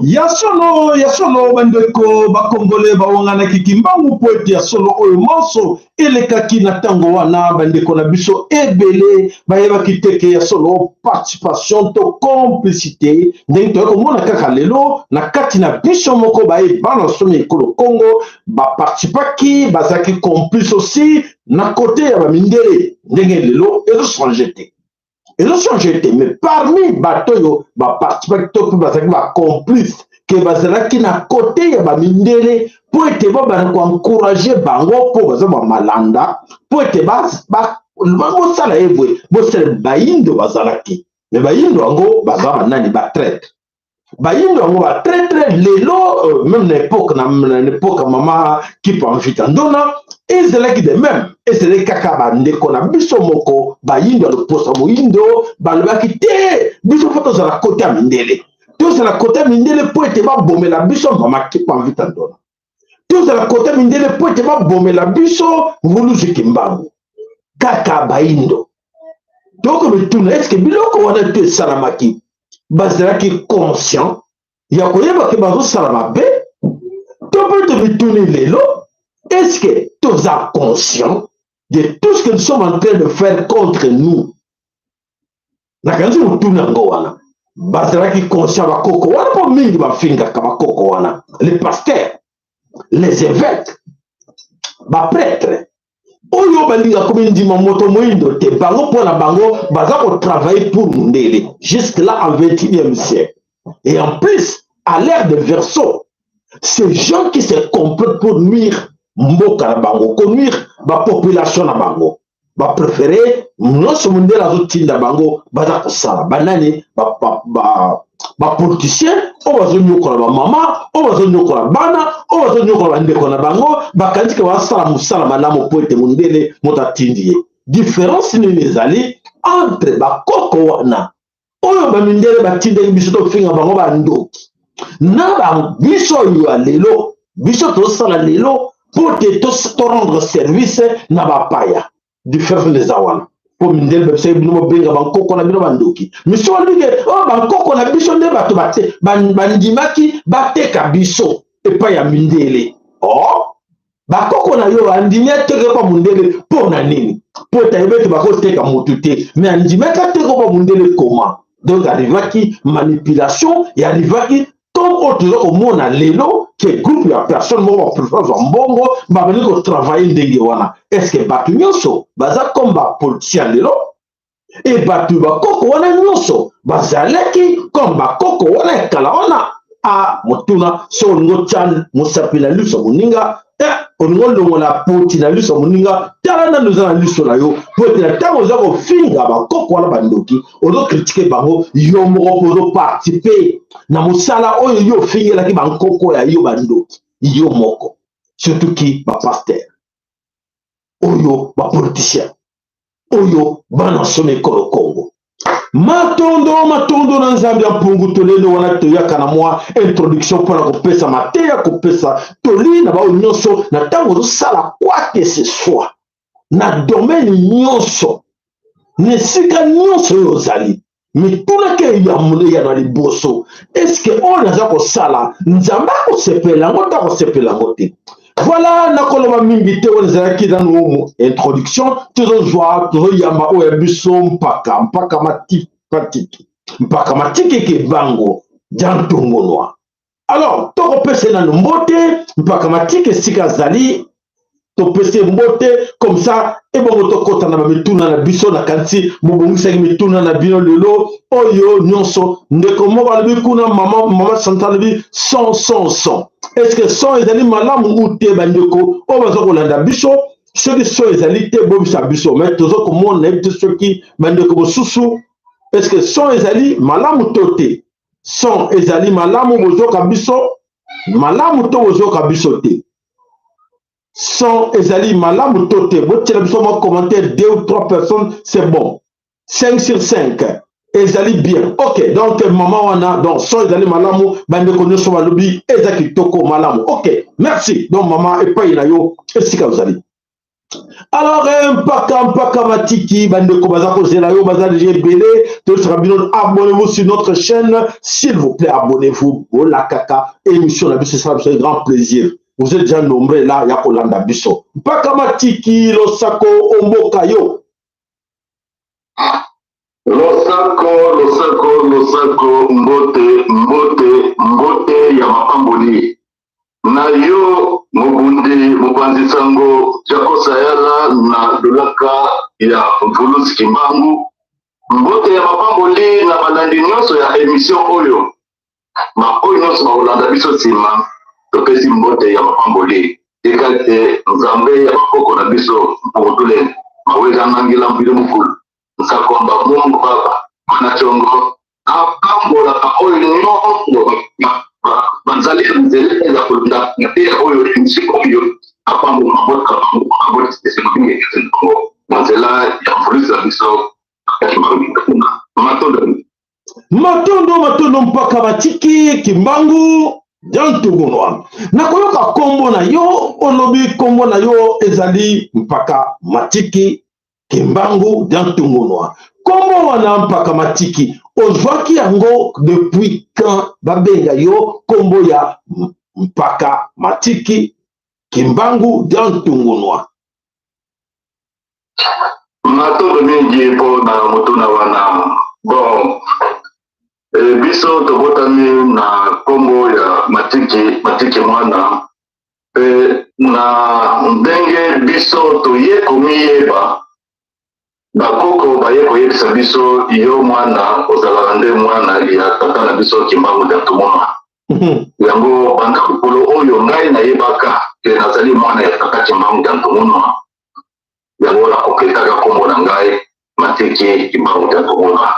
Ya solo, ya solo, bandeko bakongole bawanganaki Kimbangu mpo ete ya solo oyo manso elekaki na ntango wana, bandeko na biso ebele bayebaki te ke ya solo participation to complicité ndenge toyei komona kaka lelo na kati na biso moko baye bana somi ekolo Congo baparticipaki, bazalaki complice aussi na kote ya bamindele. Ndenge lelo ezochange te, ezochange te, mais parmi bato oyo baparticipaki to mpe bazalaki bacomplice ke bazalaki na kote ya bamindele mpo ete babanda koencourage bango mpo baza bamalanda mpo ete bosala ye boye, bosala bayindo bazalaki. Me bayindo yango baza banani? Batraitre. Bayindo yango batraitre lelo, même na époque na époque ya mama Kipa Mvita Ndona ezalaki de même, ezalaki kaka bandeko na biso moko bayindo ya loposo moyindo balobaki te, biso mpo tozala kote ya mindele, tozala kote ya mindele mpo ete babomela biso mama Kipa Mvita Ndona, tozala kote ya mindele mpo ete babomela biso Mvuluzi Kimbangu. Kaka bayindo. Tokomituna, eske biloko wana to esalamaki, bazalaki conscient ya koyeba ke bazosala mabe? To mpe tomituni lelo, est-ce que toza conscient de tout ce que nous sommes en train de faire contre nous? Nakanisi motuna yango wana. Bazalaki conscient bakoko wana? Mpo mingi bafingaka bakoko wana, les pasteurs, les évêques, baprêtre oyo balingaka komindima moto moyindo te. Bango, mpo na bango, baza kotravailler pour mundele jusque là en 21e siècle. Et en plus, à l'ère de Verseau, ces gens qui se complotent pour nuire mboka na bango, konuire bapopulation na bango, bapréféré nyonso mondele azotinda bango baza kosala. Banani? Bapoliticien oyo bazonyokola bamama, oyo bazonyokola bana, oyo bazonyokola bandeko na bango, bakanisi ke basala mosala malamu mpo ete mondele moto atindi ye. Différence nini ezali entre bakoko wana oyo bamindele batindaki biso tofinga bango bandoki na biso oyo ya lelo, biso tozosala lelo mpo te torendre service na bapaya? Différence nde eza wana, mpo mindele babisaki bino bobenga bankoko na bino bandoki. Miso balobi ke oyo bankoko na biso nde bato bandimaki bateka biso epai ya mindele. Oh, bakoko na yo andimi ateka mpa mondele mpo na nini? Mpo ete ayebi ete bakoteka motu te, mais andimaki ateka mpa mondele. Koma donc arrivaki manipulation, arrivaki comme oyo toza komona lelo ke groupe ya personne moko bapréfère zwa mbongo, babandi kotravaille ndenge wana. Est ce que bato nyonso baza comme bapoliticien lelo? E bato bakoko wana nyonso bazalaki comme bakoko wana ya kala wana? A motuna, so olingi otya mosapi na liso moninga, olingi olongola poti na liso moninga, tala nano eza na liso na yo, po ete na ntango oza kofinga bakoko wana bandoki, ozocritiquer bango, yo moko mpo ozoparticiper na mosala oyo yo ofingelaki bankoko ya yo bandoki yo moko. Surtout ki bapasteur oyo, bapoliticien oyo, bana somi ekolo Kongo. Matondo, matondo na Nzambe ya mpungu. Tolelo wana toyaka na mwa introduction mpona kopesa mateya, kopesa toli na baoyo nyonso na ntango ozosala quoi que ce soit na domaine nyonso, na esika nyonso oyo ozali, mitunaki eyano ya liboso: eske oyo naza kosala, Nzambe akosepela yango to akosepela yango te? Voilà, nakoloba mingi te, oyo ezalaki nanu introduction. Tozozwa, tozoyamba oyo ya biso mpaka matiki, mpaka matikeke bango jantongonwa. Alors tokopesa nanu mbote mpaka matiki esika azali, topesi mbote comme ça, ebongo tokɔta na bamituna na biso. Nakanisi mobongisaki mituna na bino lelo oyo nyonso. Ndeko moko alobi kuna, mama Chantal alobi son, son, son. Est ce que son ezali malamu ou te? Bandeko oyo baza kolanda biso, soki son ezali te, bobisa biso. Mais toza komona, nayebi te soki bandeko mosusu, est ce que son ezali malamu to te? Son ezali malamu? Bozoka biso malamu to bozoka biso te? Son ezali malamu to te? Botiela biso mwa commentaire, deux ou trois personnes, c'est bon. 5 sur 5 ezali bien. Ok, donc mama wana, donc son ezali malamu, bandeko nyonso balobi eza kitoko malamu. Ok, merci. Donc mama, epai na yo esika ozali. Alors mpaka mpaka matiki, bandeko baza kozela yo, baza deja ebele. Toyebisaka bino, abonnez-vous sur notre chaîne, s'il vous plaît, abonnez-vous. Bolakaka émission na biso, esala biso grand plaisir. Vous êtes déjà nombreux là ya kolanda biso. Mpaka matiki, losako omboka yo. Losako, losako, losako, mbote, mbote, mbote ya mapamboli na yo, mobundi mopanzi sango Jako Sayala na lolaka ya Mvuluzi Kimbangu. Mbote ya mapamboli na balandi nyonso ya emission oyo, baoyo nyonso bakolanda biso nsima, topesi mbote ya mapamboli. Tika ete Nzambe ya bakoko na biso Mpokotulene Maweza Nangila Mvili Mukulu Nsakomba Mungu Baba Mwana Congo apambolaka oyo nyonso bazali na nzela ya kolanda mateya oyo, emission oyo, apambola mabota na bango, abotisa esengo mingi ekati na bango na nzela ya mvuluzi na biso. Matondo. Matondo, matondo, mpaka batiki Kimbangu Diantungunua. Nakoyoka nkombo na yo, olobi nkombo na yo ezali Mpaka Matiki Kimbangu Diantungunua. Nkombo wana Mpaka Matiki, ozwaki yango depuis quand? Babenga yo nkombo ya Mpaka Matiki Kimbangu Diantungunua? Matondo mingi mpo na motuna wana. Bon, biso tobotami na nkombo ya Matiki, Matiki Mwana, mpe na ndenge biso toye komiyeba, bakoko baye koyebisa biso: yo mwana, ozalaka nde mwana ya tata na biso Kimbangu Diantungunua. Yango banda mokolo oyo ngai nayebaka ke nazali mwana ya tata Kimbangu Diantungunua, yango nakopetaka nkombo na ngai Matiki Kimbangu Diantungunua.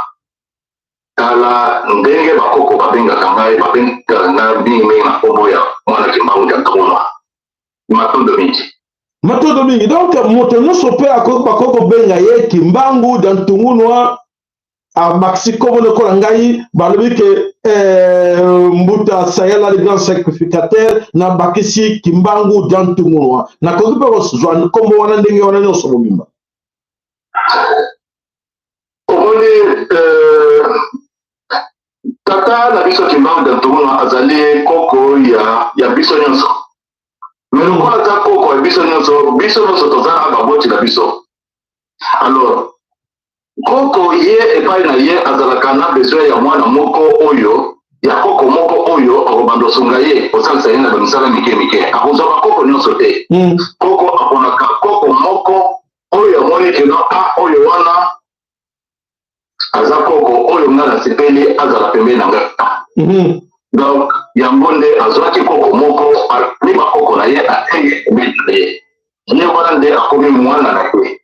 Tala ndenge bakoko babengaka ngai, babengaka ngai mingimingi na nkombo ya mwana Kimbangu Diantungunua. Matondo mingi. Matondo mingi. Donc moto nyonso mpe bakoki kobenga ye Kimbangu Diantungunua, abakisi nkombo lokola ngai balobi ke Mbuta Sayala le grand sacrificateur, nabakisi Kimbangu Diantungunua, nakoki mpe kozwa nkombo wana ndenge wana nyonso mobimba. Omoni, tata na biso Kimbangu Diantungunua azali koko ya biso nyonso. Me lokola aza koko ya biso nyonso, biso nyonso toza na baboti na biso. Alors koko ye, epai na ye, azalaka na besoin ya mwana moko oyo ya koko moko oyo akobanda osunga ye, kosalisa ye na bamisala mike mike. Akozwa bakoko nyonso te. Koko aponaka koko moko oyo amoni keno a oyo wana aza koko oyo nga nasepeli azala pembeni na nga. Donc yango nde azwaki koko moko ni bakoko na ye, atenge pembeni na ye, ye wana nde akomi mwana na ye.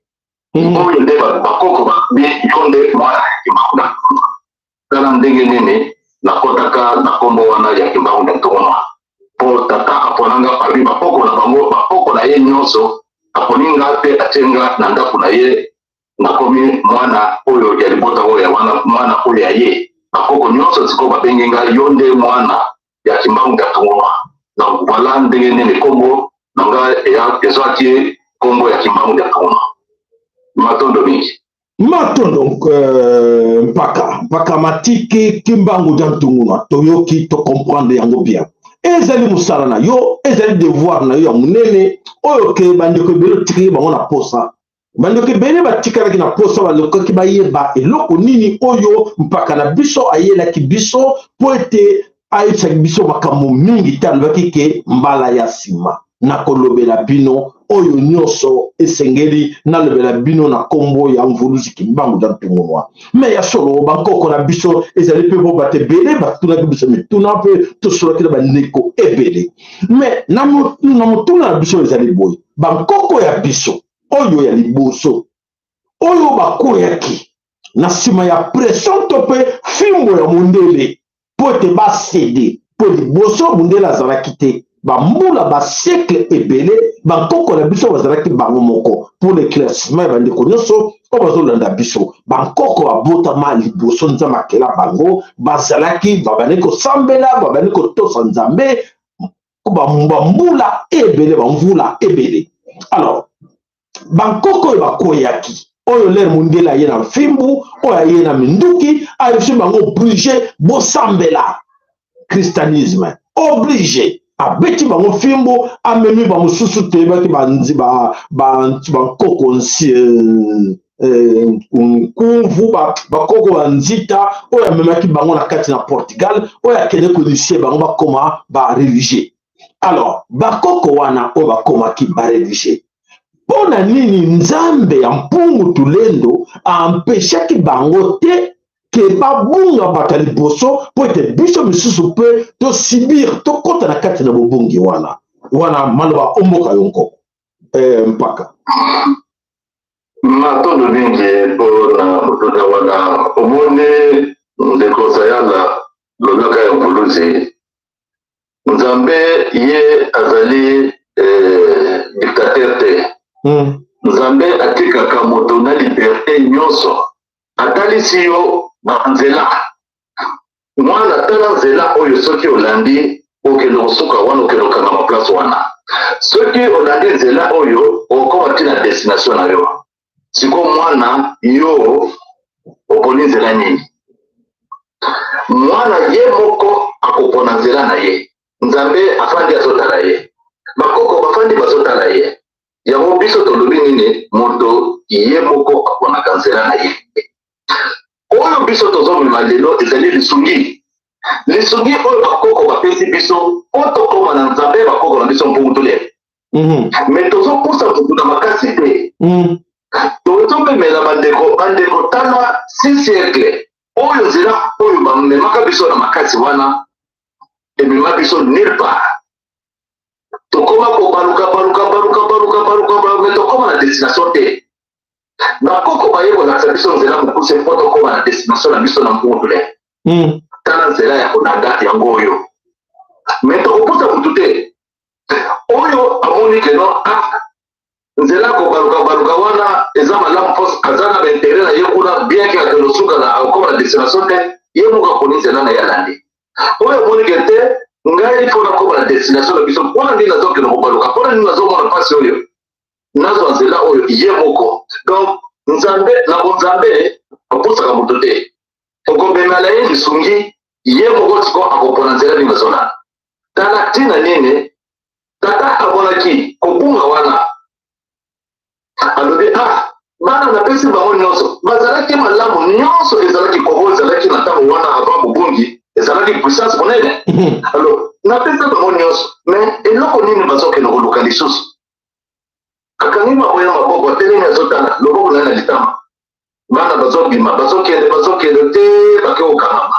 Oyo nde bakoko babi: yo nde mwana ya Kimbangu. Tala ndenge nini nakɔtaka na nkombo wana ya Kimbangu Diantungunua, mpo tata aponanga parmi bakoko na bango, bakoko na ye nyonso, aponi nga mpe atie nga na ndako na ye. Nakomi mwana oyo ya libota oyo ya wana, mwana oyo ya ye. Bakoko nyonso sikoyo babengi nga: yo nde mwana ya Kimbangu Diantungunua. Donc voilà ndenge nini nkombo na nga ezwaki nkombo ya Kimbangu Diantungunua. Matondo mingi. Matondo, mpaka mpaka Matiki Kimbangu Diantungunua. Toyoki, tocomprendre yango bien. Ezali mosala na yo, ezali devoir na yo ya monene oyo ke bandeko ebele otikaki bango na posa. Bandeko ebele batikalaki na posa, balukaki bayeba eloko nini oyo mpaka na biso ayelaki biso, mpo ete ayebisaki biso makambo mingi te. Alobaki ke mbala ya nsima nakolobela bino oyo nyonso esengeli nalobela bino na nkombo ya Mvuluzi Kimbangu Diantungunua. Me ya solo, bankoko na biso ezali mpe po bato ebele batunaki biso mituna mpe tosolaki na bandeko ebele. Me na motuna na biso ezali boye: bankoko ya biso oyo ya liboso oyo bakweyaki na nsima ya pression to mpe fimbo ya mondele mpo ete bacéder, mpo liboso mondele azalaki te. Bambula, basiècle ebele, bankoko na biso bazalaki bango moko. Pour l'éclaircissement ya bandeko nyonso oyo bazolanda biso, bankoko babotama liboso Nzambe akela bango, bazalaki, babandi kosambela, babandi kotosa Nzambe bambula ebele, bamvula ebele. Alors bankoko oyo bakweyaki, oyo lere mondele aye na mfimbu, oyo aye na minduki, ayebisi bango obligé bosambela christianisme, obligé. Abeti bango fimbu, amemi bamosusu. Toyebaki bankoko nkumvu, bakoko banzita oyo amemaki bango na kati na Portugal, oyo akende koinitier bango bakoma bareligieux. Alors bakoko wana oyo bakomaki bareligieux, mpo na nini Nzambe ya Mpungu Tulendo aempêchaki bango te ke babunga bato ya liboso, mpo ete biso misusu mpe tosubir, tokɔta na kati na bobungi wana? Wana maloba omboka yo nkoko mpaka. Matondo mingi mpo na motuna wana. Omoni, ndeko Sayala, lolaka ya mvuluzi Nzambe, ye azali dictateur te. Nzambe atikaka moto na liberté nyonso. Atalisi yo banzela: mwana, tala nzela oyo, soki olandi okende kosuka wana, okende okangama place wana. Soki olandi nzela oyo, okokoma ntina destination na yo. Siko mwana, yo oponi nzela nini? Mwana ye moko akopona nzela na ye. Nzambe afandi, azotala ye. Bakoko bafandi, bazotala ye. Yango biso tolobi nini? Moto ye moko aponaka nzela na ye. Oyo biso tozomema lelo ezali lisungi, lisungi oyo bakoko bapesi biso mpo tokóma na Nzambe, bakoko na biso Mpungu Tulendo. Mais tozopusa motu na makasi te. Tozomemela bandeko. Bandeko, tala 6 siècle oyo, nzela oyo bamemaka biso na makasi wana emema biso nulle part. Tokóma kobaluka, baluka, baluka, baluka, baluka, baluka, mais tokóma na destination te. Bakoko baye kolakisa biso nzela mokuse mpo tokóma na destination na biso na Mpungu Tulendo. Tala nzela ya kolanda yango oyo. Mais tokopusa motu te. Oyo amoni que non, ah, nzela kobaluka baluka wana eza malamu mpo aza na baintérêt na ye kuna, bien que akende osuka na akóma na destination te, ye moko akoni nzela na ye, alandi. Oyo amoni que te, ngai mpo nakóma na destination na biso, mpona nini nazokende kobaluka? Mpona nini nazomona mpasi oyo? Nazwa nzela oyo ye moko. Donc Nzambe na bonzambe apusaka moto te. Okomemela ye lisungi, ye moko siko akopona nzela nini azolanda. Tala ntina nini tata amonaki kobunga wana, alobi: ah, bana napesi bango nyonso, bazalaki malamu, nyonso ezalaki. Kongo ezalaki na ntango wana, avant bobungi, ezalaki puissance monene. Alors napesi bango nyonso, mais eloko nini bazokende koluka lisusu? Akangi maboya maboko, atelemi, azotala loboko na ye na litama. Bana bazobima, bazokende, bazokende te, bake kokangama.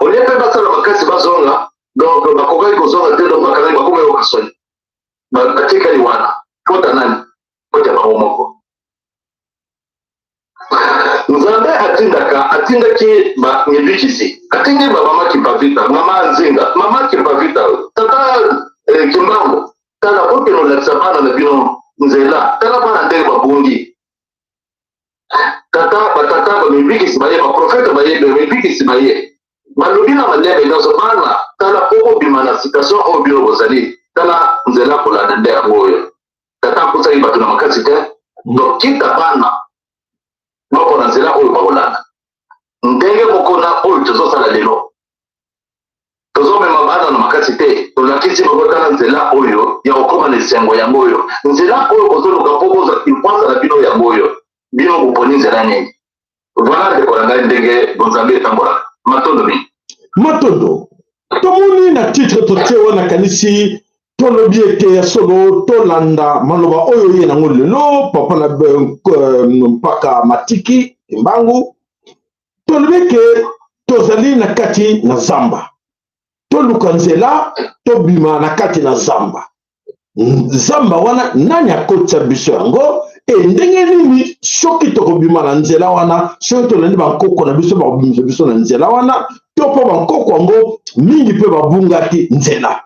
Olie mpe basala makasi bazonga, donc bakokaki kozonga te. Donc bakangaki, bakomi yoka soni, batikali wana. Fota nani? Fota bango moko. Nzambe atindaka, atindaki bamibikisi, atindi bamama Kimpavita, mama Nzinga, mama Kimpavita, tata Kimbangu: tala, bokende olakisa bana na bino nzela. Tala bana ndenge babungi. Tata, batata bamibikisi baye, baprofete baye, bamibikisi baye, balobi na malembe nyonso: bana, tala, mpo bobima na situation oyo bino bozali, tala nzela kolanda nde yango oyo. Tata akusaki bato na makasi te. Donc kita bana moko na nzela oyo bakolanda. Ndenge moko na oyo tozosala lelo, tozomema bana na makasi te. Tolakisi bango: tala nzela oyo ya kokóma na esengo, yango oyo nzela oyo bozoluka mpo bozwa impwanza na bino, yango oyo. Bino boponi nzela nini? Voilà, ndeko na ngai, ndenge bonzambe etambolaka. Matondo mingi. Matondo. Tomoni na titre totie wana, kanisi tolobi ete ya solo tolanda maloba oyo ye nango lelo, papa na mpaka Matiki Mbangu. Tolobi ke tozali na kati na zamba, toluka nzela tobima na kati na zamba. Zamba wana, nani akotisa biso yango? E ndenge nini soki tokobima na nzela wana? Soki tolandi bankoko na biso, bakobimisa biso na nzela wana to mpo bankoko yango mingi mpe babungaki nzela?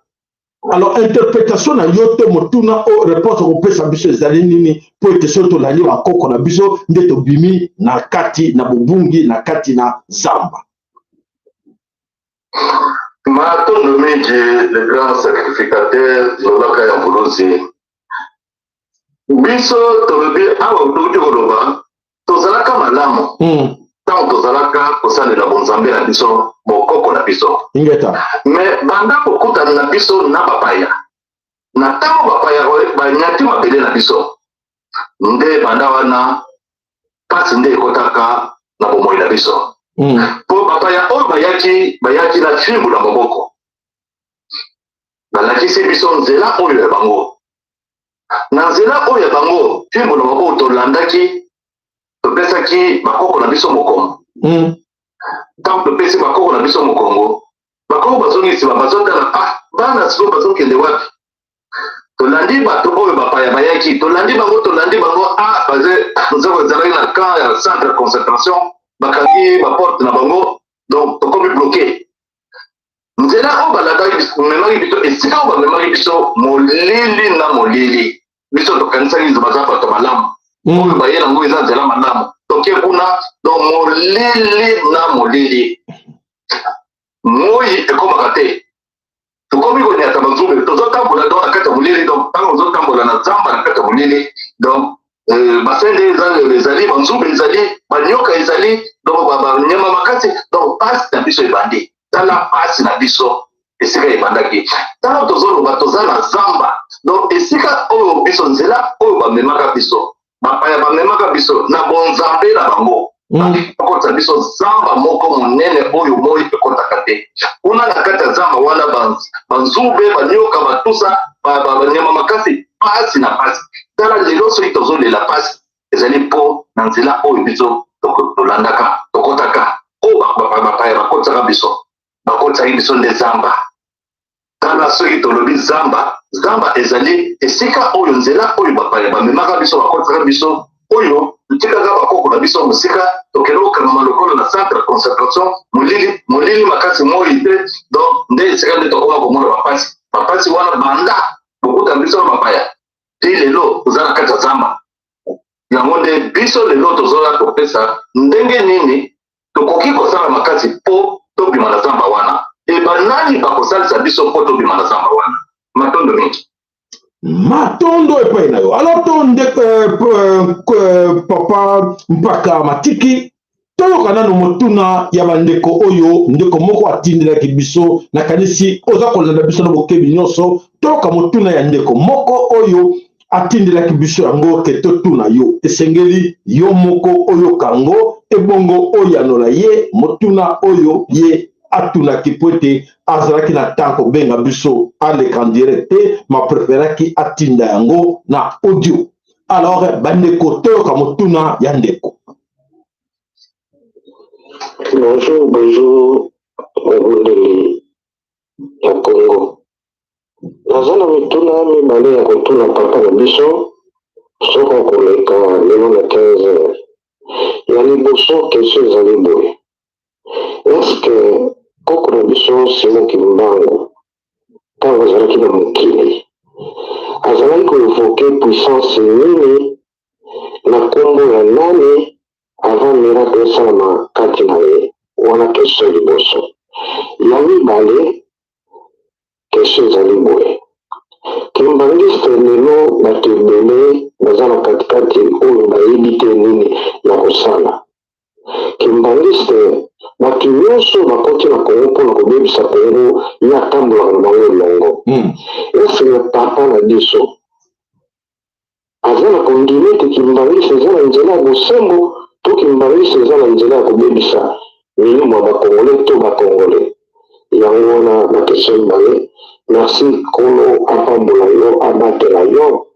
Alors interprétation na yo to motuna o réponse okopesa biso ezali nini mpo ete soki tolandi bakoko na biso nde tobimi na kati na bobungi, na kati na zamba? Matondo mingi, le grand sacrificateur Lolaka ya Mvuluzi. Biso tolobi awa, touti koloba, tozalaka malamu ntango tozalaka kosalela bonzambe na biso, bokoko na biso. Ingeta. Mais banda kokutana na biso na bapaya, na ntango bapaya banyati mabele na biso, nde banda wana mpasi nde ekotaka na bomoi na biso, mpo bapaya oyo bayaki na fimbu na maboko, balakisi biso nzela oyo ya bango. Na nzela oyo ya bango, fimbu na maboko, tolandaki, topesaki bakoko na biso mokongo. Ntango topesi bakoko na biso mokongo, bakoko bazongi nsima, bazotala: ah, bana sikoyo bazokende wapi? Tolandi bato oyo bapaya bayaki, tolandi bango, tolandi bango. Ah, baze nzoko ezalaki na camp ya centre de concentration, bakangi baporte na bango, donc tokomi bloqué. Nzela oyo balandaki, memaki biso esika oyo bamemaki biso, molili na molili. Biso tokanisaki baza bato malamu oyo baye nango, eza nzela malamu. Toke kuna, donc molili na molili, moi ekomaka te. Tokomi koniata banzube, tozotambola donc na kati ya molili. Donc ntango ozotambola na zamba na kati ya molili, donc basende ezali, banzube ezali, banyoka ezali, donc banyama makasi. Donc pasi na biso ebandi. Tala pasi na biso esika ebandaki. Ntango tozoloba, toza na zamba. Donc esika oyo biso, nzela oyo bamemaka biso, bapaya bamemaka biso na bonzambe na bango, bakotisa biso zamba moko monene oyo moi ekɔtaka te. Kuna na kati ya zamba wana, banzube, banyoka, batusa, banyama makasi, pasi na pasi. Tala lelo, soki tozolela pasi, ezali mpo na nzela oyo biso tolandaka, tokɔtaka, oyo bapaya bakotisaka biso. Bakotisaki biso nde zamba. Tala, soki tolobi zamba, zamba ezali esika oyo, nzela oyo bapaya bamemaka biso, bakotisaka biso, oyo totikaka bakoko na biso mosika, tokende kokangama lokolo na centre de concentration, molili, molili makasi, moi te. Donc nde esika nde tokoma komona bapasi. Bapasi wana, banda bokutana biso na bapaya ti lelo, toza na kati ya zamba. Yango nde biso lelo tozoya kopesa ndenge nini tokoki kosala makasi mpo tobima na zamba wana, e banani bakosalisa biso mpo tobima na zamba wana. Matondo mingi. Matondo epai na yo. Alors to nde papa Mpaka Matiki, toyoka nano motuna ya bandeko oyo ndeko moko atindelaki biso. Nakanisi oza kolanda biso na bokebi nyonso. Toyoka motuna ya ndeko moko oyo atindelaki biso yango ke totuna yo. Esengeli yo moko oyoka yango, ebongo oyanola ye motuna oyo ye atunaki, po ete azalaki na temps kobenga biso aleka en direct te, ma préféraki atinda yango na audio. Alors bandeko, toyoka motuna ya ndeko. Bonjour, bonjour, babundeli ya Congo. Naza na mituna mibale ya kotuna papa na biso soki okoleka lelo na 15 heures. Ya liboso, question ezali boye: est-ce koko na biso Simon Kimbangu, ntango azalaki na mokili, azalaki koinvoquer puissance nini, na nkombo ya nani, avant miracle esalama kati na ye? Wana question ya liboso. Ya mibale, question ezali boye: kimbangiste lelo, bato ebele baza na katikati oyo bayebi te nini ya kosala. Kimbangiste, bato nyonso bakoti na Kongo mpona kobebisa Kongo, ye atambolaka na bango elongo. Est-ce papa na biso aza na kondima ete kimbangiste eza na nzela ya bosembo, to kimbangiste eza na nzela ya kobebisa milimo ya Bakongole to Bakongole? Yango wana baquestion mibale. Merci, Nkolo apambola yo, abatela yo.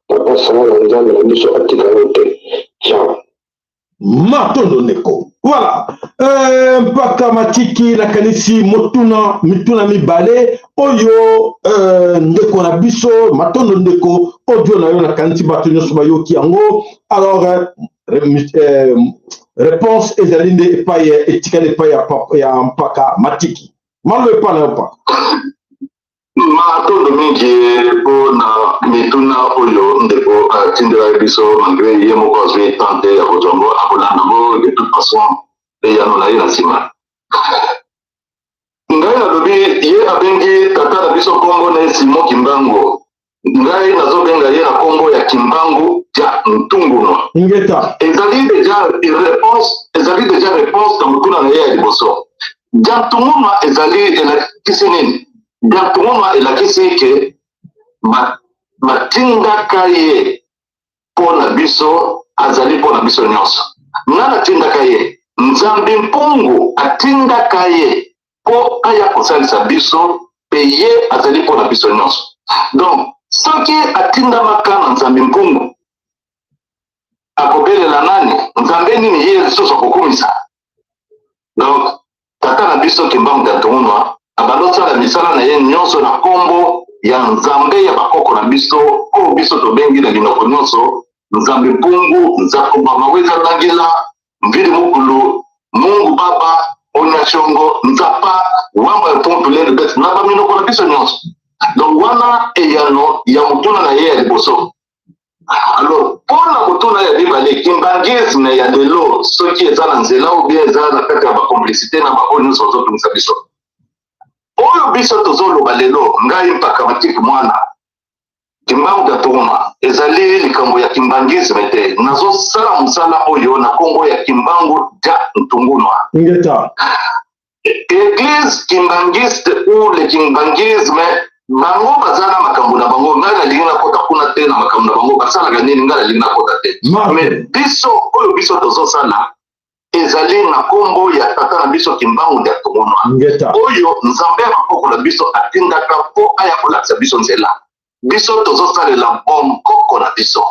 Papa sala, Nzambe na biso atika yo te. Ciao. Matondo ndeko. Voilà, Mpaka Matiki, nakanisi motuna, mituna mibale oyo ndeko na biso. Matondo ndeko, audio na yo nakanisi bato nyonso bayoki yango. Alors réponse ezali nde epai, etikali epai ya Mpaka Matiki. Malo epai na yo, Mpaka. Matondo mingi mpo na mituna oyo ndeko atindelaki biso, malgre ye moko azwi temps te ya kozwa yango, akolanda yango de toute façon eyano na ye na nsima. Ngai nalobi, ye abengi tata na biso nkombo na ye Simon Kimbangu, ngai nazobenga ye na nkombo ya Kimbangu dia Ntungunwa. Ingeta. Ezali deja réponse, ezali deja réponse na motuna na ye ya liboso. Dia Ntungunwa ezali elakisi nini? Dia Ntungunwa elakisi ke batindaka ye mpo na biso, azali mpo na biso nyonso. Nani atindaka ye? Nzambe Mpungu atindaka ye mpo aya kosalisa biso, mpe ye azali mpo na biso nyonso. Donc soki atindamaka na Nzambe Mpungu, akobelela nani? Nzambe nini ye lisusu akokumisa? Donc tata na biso Kimbangu Diantungunua abanda kosala misala na ye nyonso na nkombo ya Nzambe ya bakoko na biso, oyo biso tobengi na minoko nyonso Nzambe Mpungu, Nzakomba Maweza Nangila, Mvidi Mukulu, Mungu Baba, Onyashongo, Nzapa, Wamba ya Mpungu Tulendo Bete, na baminoko na biso nyonso. Donc wana eyano ya motuna na ye ya liboso. Alors mpo na motuna ya mibale, kimbanguisme ya lelo soki eza na nzela ou bien eza na kati ya bacomplicité na baoyo nyonso bazotungisa biso, oyo biso tozoloba lelo, ngai Mpaka Matiki mwana Kimbangu Diantungunua, ezali likambo ya kimbanguisme te. Nazosala mosala oyo na nkombo ya Kimbangu Diantungunua. Ingeta. Église kimbanguiste ou le kimbanguisme, bango baza na makambo na bango, ngai nalingi nakota kuna te na makambo na bango, basalaka nini, ngai nalingi nakota te. Mais biso oyo biso tozosala ezali na nkombo ya tata na biso Kimbangu Diantungunua, oyo Nzambe ya bakoko na biso atindaka mpo aya kolakisa biso nzela. Biso tozosalela bonkoko na biso.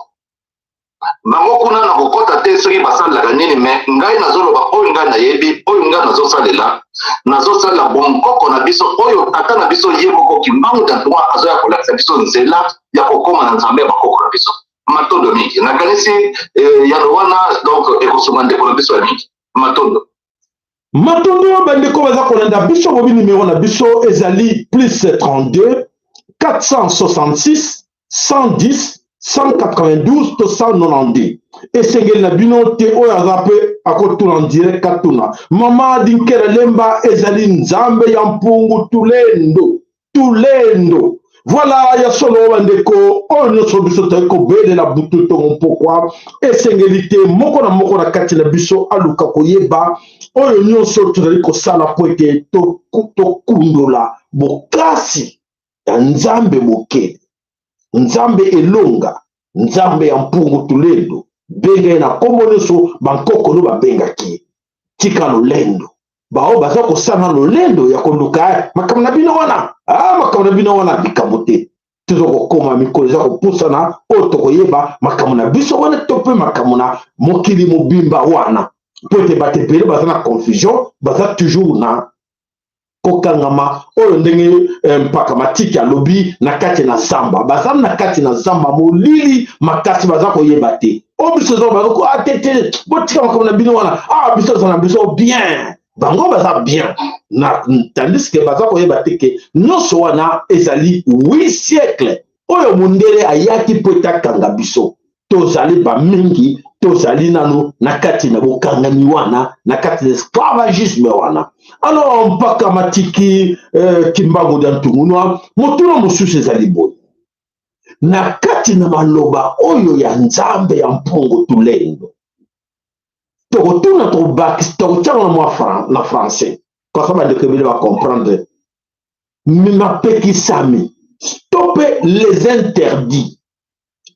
Bango kuna na kokota te soki basalelaka nini, me ngai nazoloba oyo ngai nayebi, oyo ngai nazosalela, nazosalela bonkoko na biso oyo tata na biso ye moko Kimbangu Diantungunua azoya kolakisa biso nzela ya kokóma na Nzambe ya bakoko na biso. Matondo mingi, nakanisi yano wana donc ekosunga ndeko na biso ya mingi. Matondo. Matondo bandeko baza kolanda biso, bobi numero na biso ezali plus 32 466 110 192 to 192. Esengeli na bino te oyo aza mpe akotuna en direct katuna. Mama Dinkela Lemba ezali Nzambe ya Mpungu Tulendo. Tulendo. Voilà ya solo bandeko, oyo nyonso biso toyei kobelela butu ntongo mpokwa, esengeli te moko na moko na kati na biso aluka koyeba oyo nyonso tozali kosala mpo ete tokundola bokasi ya Nzambe mokeli, Nzambe elonga, Nzambe ya Mpungu Tulendo. Benga ye na nkombo nyonso bankoko no babengaki ye. Tika lolendo, bao baza kosala lolendo ya koluka makambo na bino wana, makambo na bino wana likambo te. Toza kokoma mikolo eza kopusana oyo tokoyeba makambo na biso wana to mpe makambo na mokili mobimba wana, mpo ete bato ebele baza na confusion, baza toujours na kokangama oyo ndenge Mpaka Matiki alobi na kati na zamba, baza na kati na zamba molili makasi, baza koyeba te oyo biso eza baza ko te te, botika makambo na bino wana, biso eza na biso bien, bango baza bien na, tandis que baza koyeba te ke nyonso wana ezali 8 siècle oyo mondele ayaki mpo ete akanga biso. Tozali bamingi tozali nanu na kati na bokangami wana, na kati na esclavagisme wana. Alors Mpaka Matiki Kimbangu Diantungunua, motuna mosusu ezali boye: na kati na maloba oyo ya Nzambe ya Mpungu Tulendo, tokotuna, tokobakisa, tokotiango na mwa na français kasa bandeko ebele bacomprendre, mapekisami to mpe les interdits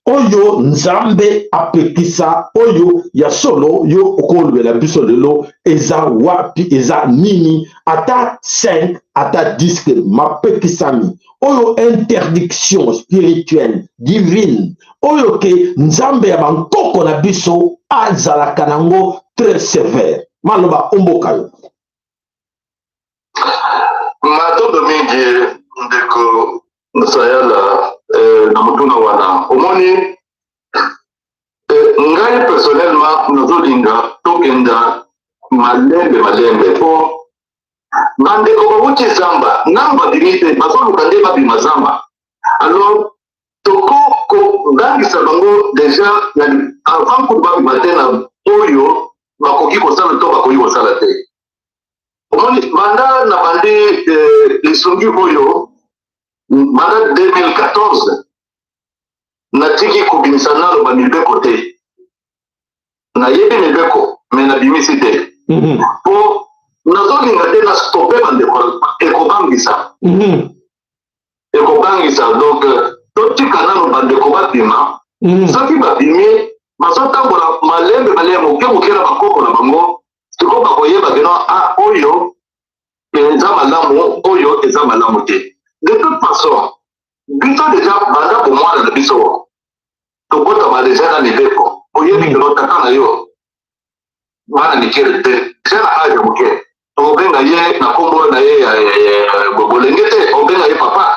oyo Nzambe apekisa, oyo ya solo yo okolobela biso lelo eza wapi, eza nini? Ata 5 ata 10 mapekisami oyo, interdiction spirituelle divine oyo ke Nzambe ya bankoko na biso azalaka nango très sévère. Maloba omboka yo. Matondo mingi ndeko Sayala na motuna wana. Omoni, ngai personnellement nazolinga tokenda malembe malembe mpo Bandeko bawuti zamba nanu babimi te, bazoluka nde babima zamba. Alors toko kobangisa bango deja na avant kutu babima te na oyo bakoki kosala to bakoki kosala te. Omoni, banda na bandi lisungi oyo banda 2014, natiki kobimisa nano bamibeko te. Nayebi mibeko, me nabimisi te po nazolinga te na stope bandeko, ekobangisa. Ekobangisa. Donc totika nano bandeko babima. Soki babimi, bazotambola malembe malembe, moke moke na bakoko na bango. Sikoyo bakoyeba keno a oyo eza malamu, oyo eza malamu te. De toute façon, biso deja banda bomwana na biso tobotama deja na mibeko. Oyebi keno tata na yo, bana mike deja na age ya moke, obenga ye na nkombo na ye ya bolenge te, obenga ye papa.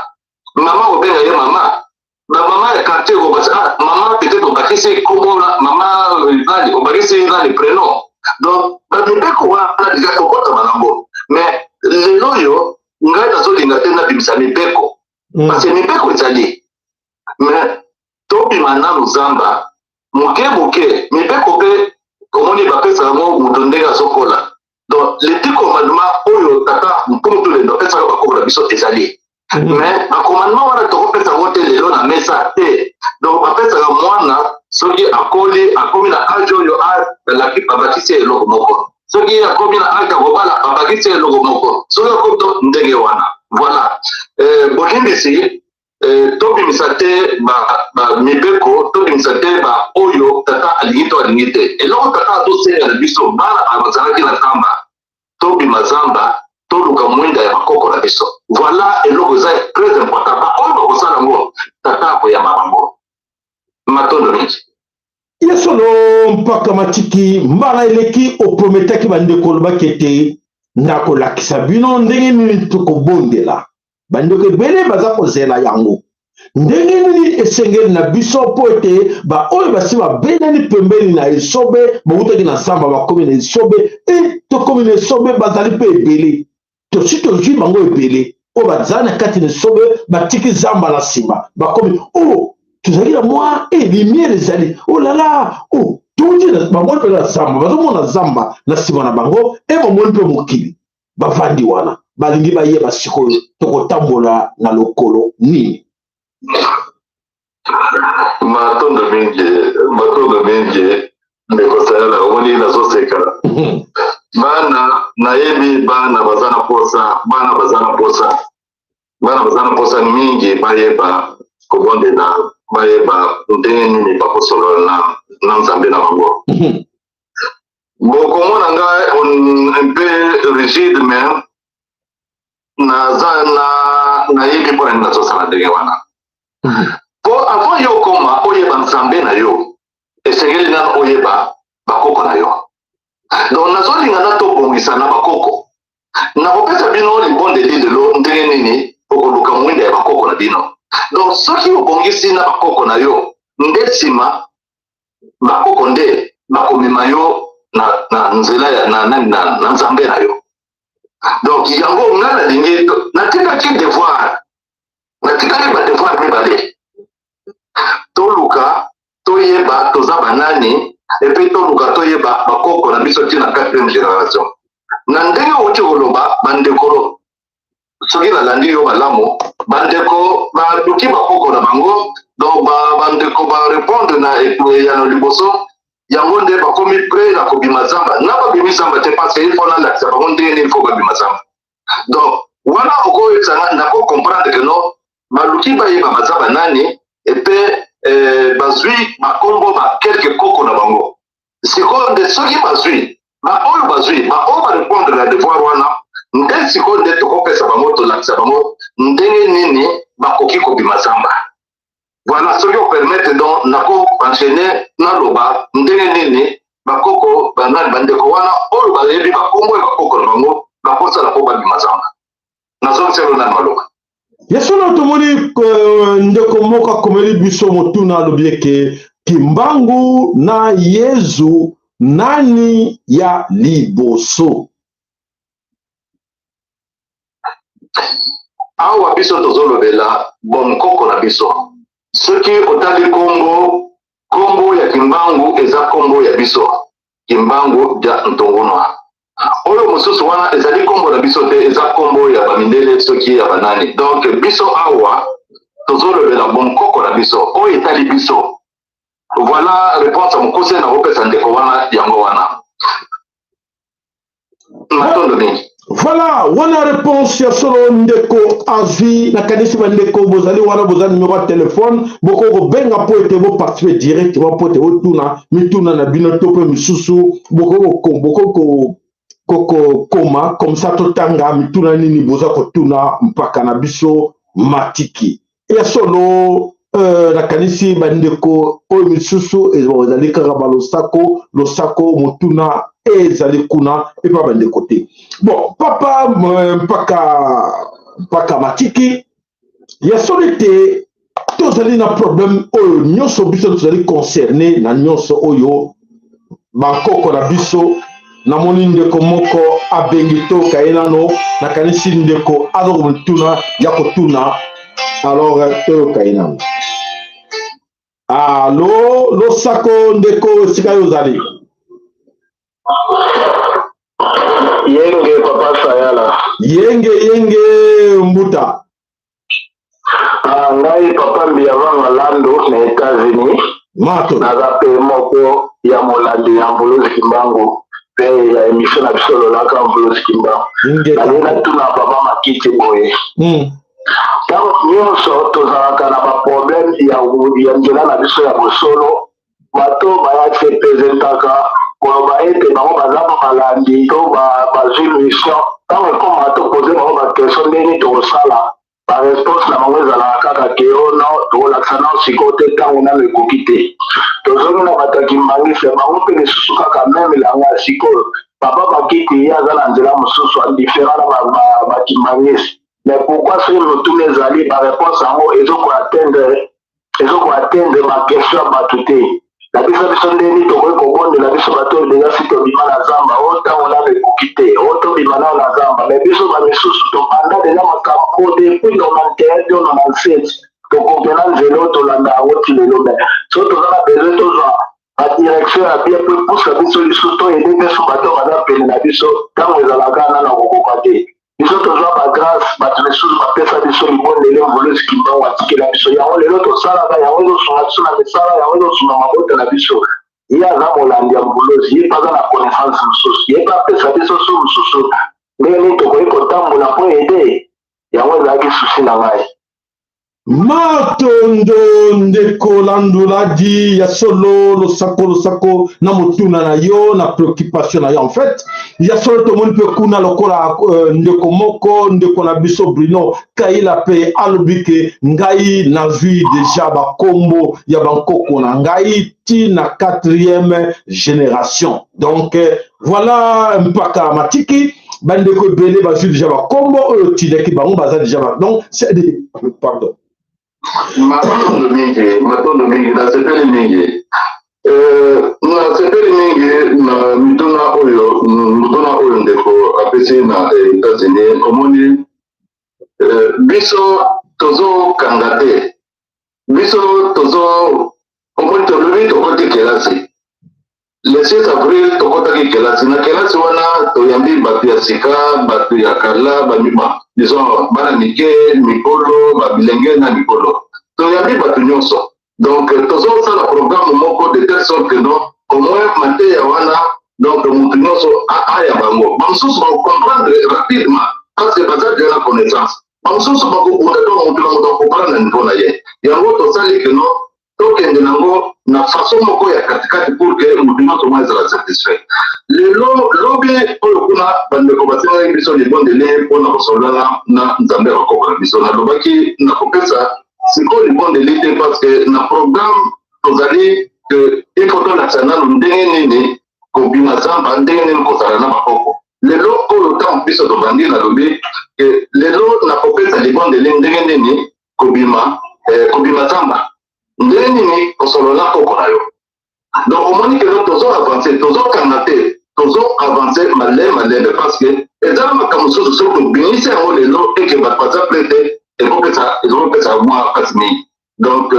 Mama, obenga ye mama. Bamama ya quartier obakisi, ah, mama, peut-être obakisi nkombo na mama nani, obakisi nani, prénom. Donc bamibeko wana deja tobotama nango. Mais lelo oyo ngai nazolinga te nabimisa mibeko, parce que mibeko ezali, mais tobima nanu zamba moke moke. Mibeko mpe omoni bapesaka yango moto ndenge azokola. Donc les 10 commandements oyo tata Mpungu Tulendo apesaka bakoko na biso ezali, mais bacommandement wana tokopesa yango te lelo na mesa te. Donc bapesaka mwana soki akoli, akomi na age oyo, alaki, babakisi eloko moko. Soki akomi na age ya kobala, babakisi eloko moko. Soki akomi to ndenge wana, voilà. Bolimbisi, tobimisa te mibeko, tobimisa te baoyo tata alingi to alingi te. Eloko tata azosenga na biso, bana bazalaki na zamba, tobima zamba, toluka mwinda ya bakoko na biso. Voilà eloko eza très important. Baoyo bakosala yango, tata akoyamba bango. Matondo mingi. Ya solo, mpaka matiki mbala eleki oprometaki bandeko, olobaki ete nakolakisa bino ndenge nini tokobondela. Bandeko ebele baza kozela yango, ndenge nini esengeli na biso, mpo ete baoyo basi babendani pembeni na esobe, bawutaki na zamba, bakomi na esobe. E tokomi na esobe, bazali mpe ebele, tosi tozwi bango ebele oyo baza na kati na esobe, batiki zamba na nsima, bakomi o oh, tozali na mwa e lumière ezali, oh lala, o touti. Bamoni mpe na zamba, bazomona zamba na nsima na bango, e bamoni mpe mokili. Bavandi wana, balingi bayeba sikoyo tokotambola na lokolo nini. Matondo mingi, matondo mingi, ndeko Sayala. Omoni, nazoseka. Bana, nayebi bana baza na posa, bana baza na posa, bana baza na posa mingi bayeba kobondela, bayeba ndenge nini bakosolola na Nzambe na bango. Bokomona ngai un peu rigide, mais naza na nayebi mpona nini nazosala ndenge wana. Po avant yo okoma oyeba Nzambe na yo, esengeli nano oyeba bakoko na yo. Donc nazolinga na tobongisa na bakoko. Nakopesa bino libondeli lelo, ndenge nini okoluka mwinda ya bakoko na bino. Donc soki obongisi na bakoko na yo, nde nsima bakoko nde bakomema yo na nzela ya na Nzambe na yo. Donc yango ngai nalingi, natikaki devoir, natikaki badevoir mibale: toluka toyeba toza banani, et puis toluka toyeba bakoko na biso ntina quatrième génération. Na ndenge outi koloba, bandeko, soki nalandi yo malamu, bandeko baluki bakoko na bango. Donc bandeko barépondre na eyano liboso, yango nde bakomi prêt na kobima zamba. Na babimi zamba te, parce que il faut nalakisa bango ndenge nini faut babima zamba. Donc wana okoyebisanga, nakocomprendre ke no baluki bayeba baza banani, epe bazwi bakombo ba quelque koko na bango. Sikoyo nde soki bazwi baoyo, bazwi baoyo barépondre na devoir wana, nde sikoyo nde tokopesa bango, tolakisa bango ndenge nini bakoki kobima zamba. Voilà, soki opermettre, donc nako enchaîner, naloba ndenge nini bakoko banani, bandeko wana oyo bayebi bakombo ya bakoko na bango bakosala mpo babima zamba. Nazongiselo nani maloba. Ya solo, tomoni ndeko moko akomeli biso motuna, alobi eke Kimbangu na Yezu, nani ya liboso? Awa biso tozolobela bonkoko na biso. Soki otali kombo, kombo ya Kimbangu eza kombo ya biso, Kimbangu dia Ntongunua. Oyo mosusu wana ezali kombo na biso te, eza kombo ya bamindele soki ya banani. Donc biso awa tozolobela bonkoko na biso, oyo etali biso. Voilà réponse ya mokuse nakopesa ndeko wana, yango wana. Matondo mingi. Voilà, wana réponse ya solo ndeko azwi. Nakanisi bandeko bozali wana, boza numéro ya telefone, bokoki kobenga mpo ete boparticipe directement, mpo ete botuna mituna na bino to mpe misusu. Bokoki kokoma comme ça, totanga mituna nini boza kotuna mpaka na biso Matiki ya solo. Nakanisi bandeko oyo misusu ezali kaka balosako losako, motuna ezali kuna epa bandeko te. Bon, papa mpaka Matiki, ya solo ete tozali na problème oyo nyonso, biso tozali concerné na nyonso oyo bankoko na biso. Namoni ndeko moko abengi, toka ye nano. Nakanisi ndeko aza komituna ya kotuna, alors toyoka ye nano. Alo, losako ndeko, esika yo ozali. Yenge, papa Sayala. Yenge, yenge, mbuta. Ah, ngai papa Mbiavanga Lando na États-Unis. Mato. Naza mpe moko ya molandi ya Mvuluzi Kimbangu mpe ya émission na biso Lolaka Mvuluzi Kimbangu. Nalingi natuna papa Makiti boye: ntango nyonso tozalaka na baproblème ya nzela na biso ya bosolo, bato baya se présentaka koloba ete bango baza balandi to bazwi mission, ntango ekomaka topose bango baquestion ndenge tokosala, baréponse na bango ezalaka kaka ke o no, tokolakisa nao sikoyo te, ntango nano ekoki te. Tozongi na bato ya kimbangisi, bango mpe lisusu kaka même langage. Sikoyo papa Makiti, ye aza na nzela mosusu adifférent na bakimbangisi, mais pourquoi soki motuna ezali, baréponse yango ezokoatteindre baquestion ya bato te? Na biso ndeni tokoki kobondela biso bato oyo deja si tobima na zamba? O ntango nano ekoki te, o tobima nano na zamba. Mais biso bamisusu tobanda deja makambo depuis 91 to 97, tokompena nzela oyo tolanda yango ti lelo. Mais so toza na besoin tozwa badirection ya bien mpo epusa biso lisusu, toyede biso bato baza pene na biso. Ntango ezalaka nano kokoka te, biso tozwa bagrâce, bato misusu bapesa biso libondele Mvuluzi Kimbangu atikela biso, yango lelo tosalaka yango, ezosunga biso na misala, yango ezosunga mabota na biso. Ye aza molandi ya Mvuluzi, ye mpe aza na connaissance mosusu, ye mpe apesa biso so mosusu ndenge nini tokoki kotambola mpo ede yango. Ezalaki souci na ngai. Matondo, ndeko Landuladi. Ya solo, losako, losako na motuna na yo, na préoccupation na yo. En fait, ya solo, tomoni mpe kuna lokola ndeko moko, ndeko na biso Bruno Kaila mpe alobi ke ngai nazwi deja bakombo ya bankoko na ngai ti na quatrième génération. Donc voilà, mpaka Matiki, bandeko ebele bazwi deja bakombo oyo tindaki bango, baza deja ba, donc pardon. Matondo mingi, matondo mingi. Nasepeli mingi, nasepeli mingi na mituna oyo, motuna oyo ndeko apesi na États-Unis. Omoni, biso tozokanga te, biso tozo, omoni, tolobi tokoti kelasi le 6 avril. Tokɔtaki kelasi, na kelasi wana toyambi bato ya sika, bato ya kala, disons bana mike, mikolo, babilenge na mikolo, toyambi bato nyonso. Donc tozosala programme moko de telle sorte que non, au moins mateya wana, donc motu nyonso aya bango. Bamosusu bakocomprendre rapidement parce que baza déjà na connaissance, bamosusu bakobunda. To motu na moto akocomprendre na niveau na ye. Yango tosali ke non, tokende nango na façon moko ya katikati pour que motu nyonso mwa ezala satisfait. Lelo, lobi oyo kuna, bandeko basengaki biso libondeli mpona kosolola na Nzambe ya bakoko na biso. Nalobaki nakopesa sikoyo libondeli te parce que na programme tozali ke il faut tolakisa nano ndenge nini kobima zamba, ndenge nini kozala na bakoko. Lelo oyo, ntango biso tobandi, nalobi ke lelo nakopesa libondeli ndenge nini kobima zamba, ndenge nini kosolola koko na yo. Donc omoni ke tozo avance, tozokanga te. Tozo avance malembe malembe, parce que eza na makambo mosusu, soki tobimisi yango lelo eke bato baza prêt te, ezokopesa mwa mpasi mingi. Donc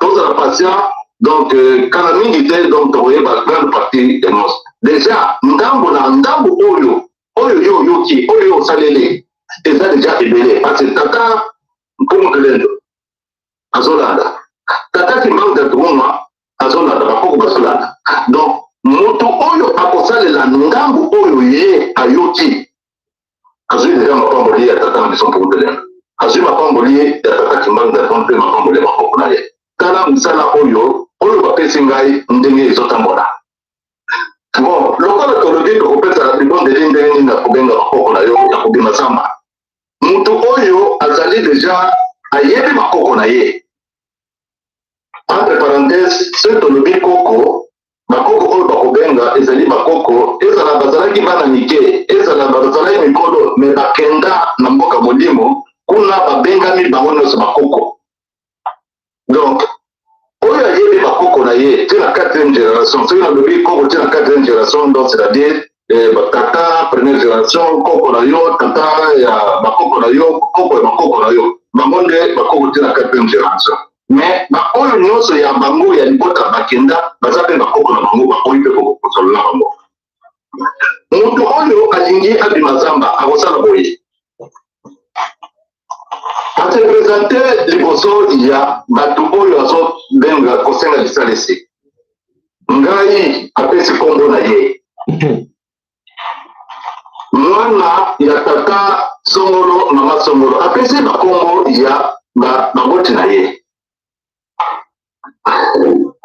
tozala patient. Donc kala mingi te, donc tokoyeba grande partie ya nyonso. Déjà ndambo na ndambo oyo yo oyoki, oyo yo osaleli, eza déjà ebele, parce que tata Mpungu Tulendo azolanda, tata Kimbangu Diantungunua azolanda, bakoko bazolanda. Donc moto oyo akosalela ngambu oyo ye ayoki, azwi déjà mapamboli ya tata na biso Mpungu Tulendo, azwi mapamboli ya tata Kimbangu Diantungunua mpe mapamboli ya bakoko na ye. Tala mosala oyo bapesi ngai, ndenge ezotambola. Bon, lokola tolobi tokopesa libondeli ndenge nini na kobenga bakoko na yo ya kobima zamba, moto oyo azali déjà ayebi bakoko na ye. Entre parenthèse, soki tolobi koko, bakoko oyo bakobenga ezali bakoko, ezala bazalaki bana mike, ezala bazalaki mikolo, mais bakenda na mboka molimo kuna, babengami bango nyonso bakoko. Donc oyo ayebi bakoko na ye ti na quatrième génération, soki nalobi koko ti na quatrième génération, donc c'est-à-dire tata première génération, koko na yo, tata ya bakoko na yo, koko ya bakoko na yo, bango nde bakoko ti na quatrième génération. Mais baoyo nyonso ya bango ya libota bakenda, baza mpe bakoko na bango, bakoyi mpe kosolola bango. Moto oyo alingi abima zamba akosala boye: ase présenter liboso ya bato oyo azobenga kosenga lisalisi. Ngai, apesi nkombo na ye, mwana ya tata songolo, mama songolo, apesi bakombo ya baboti na ye,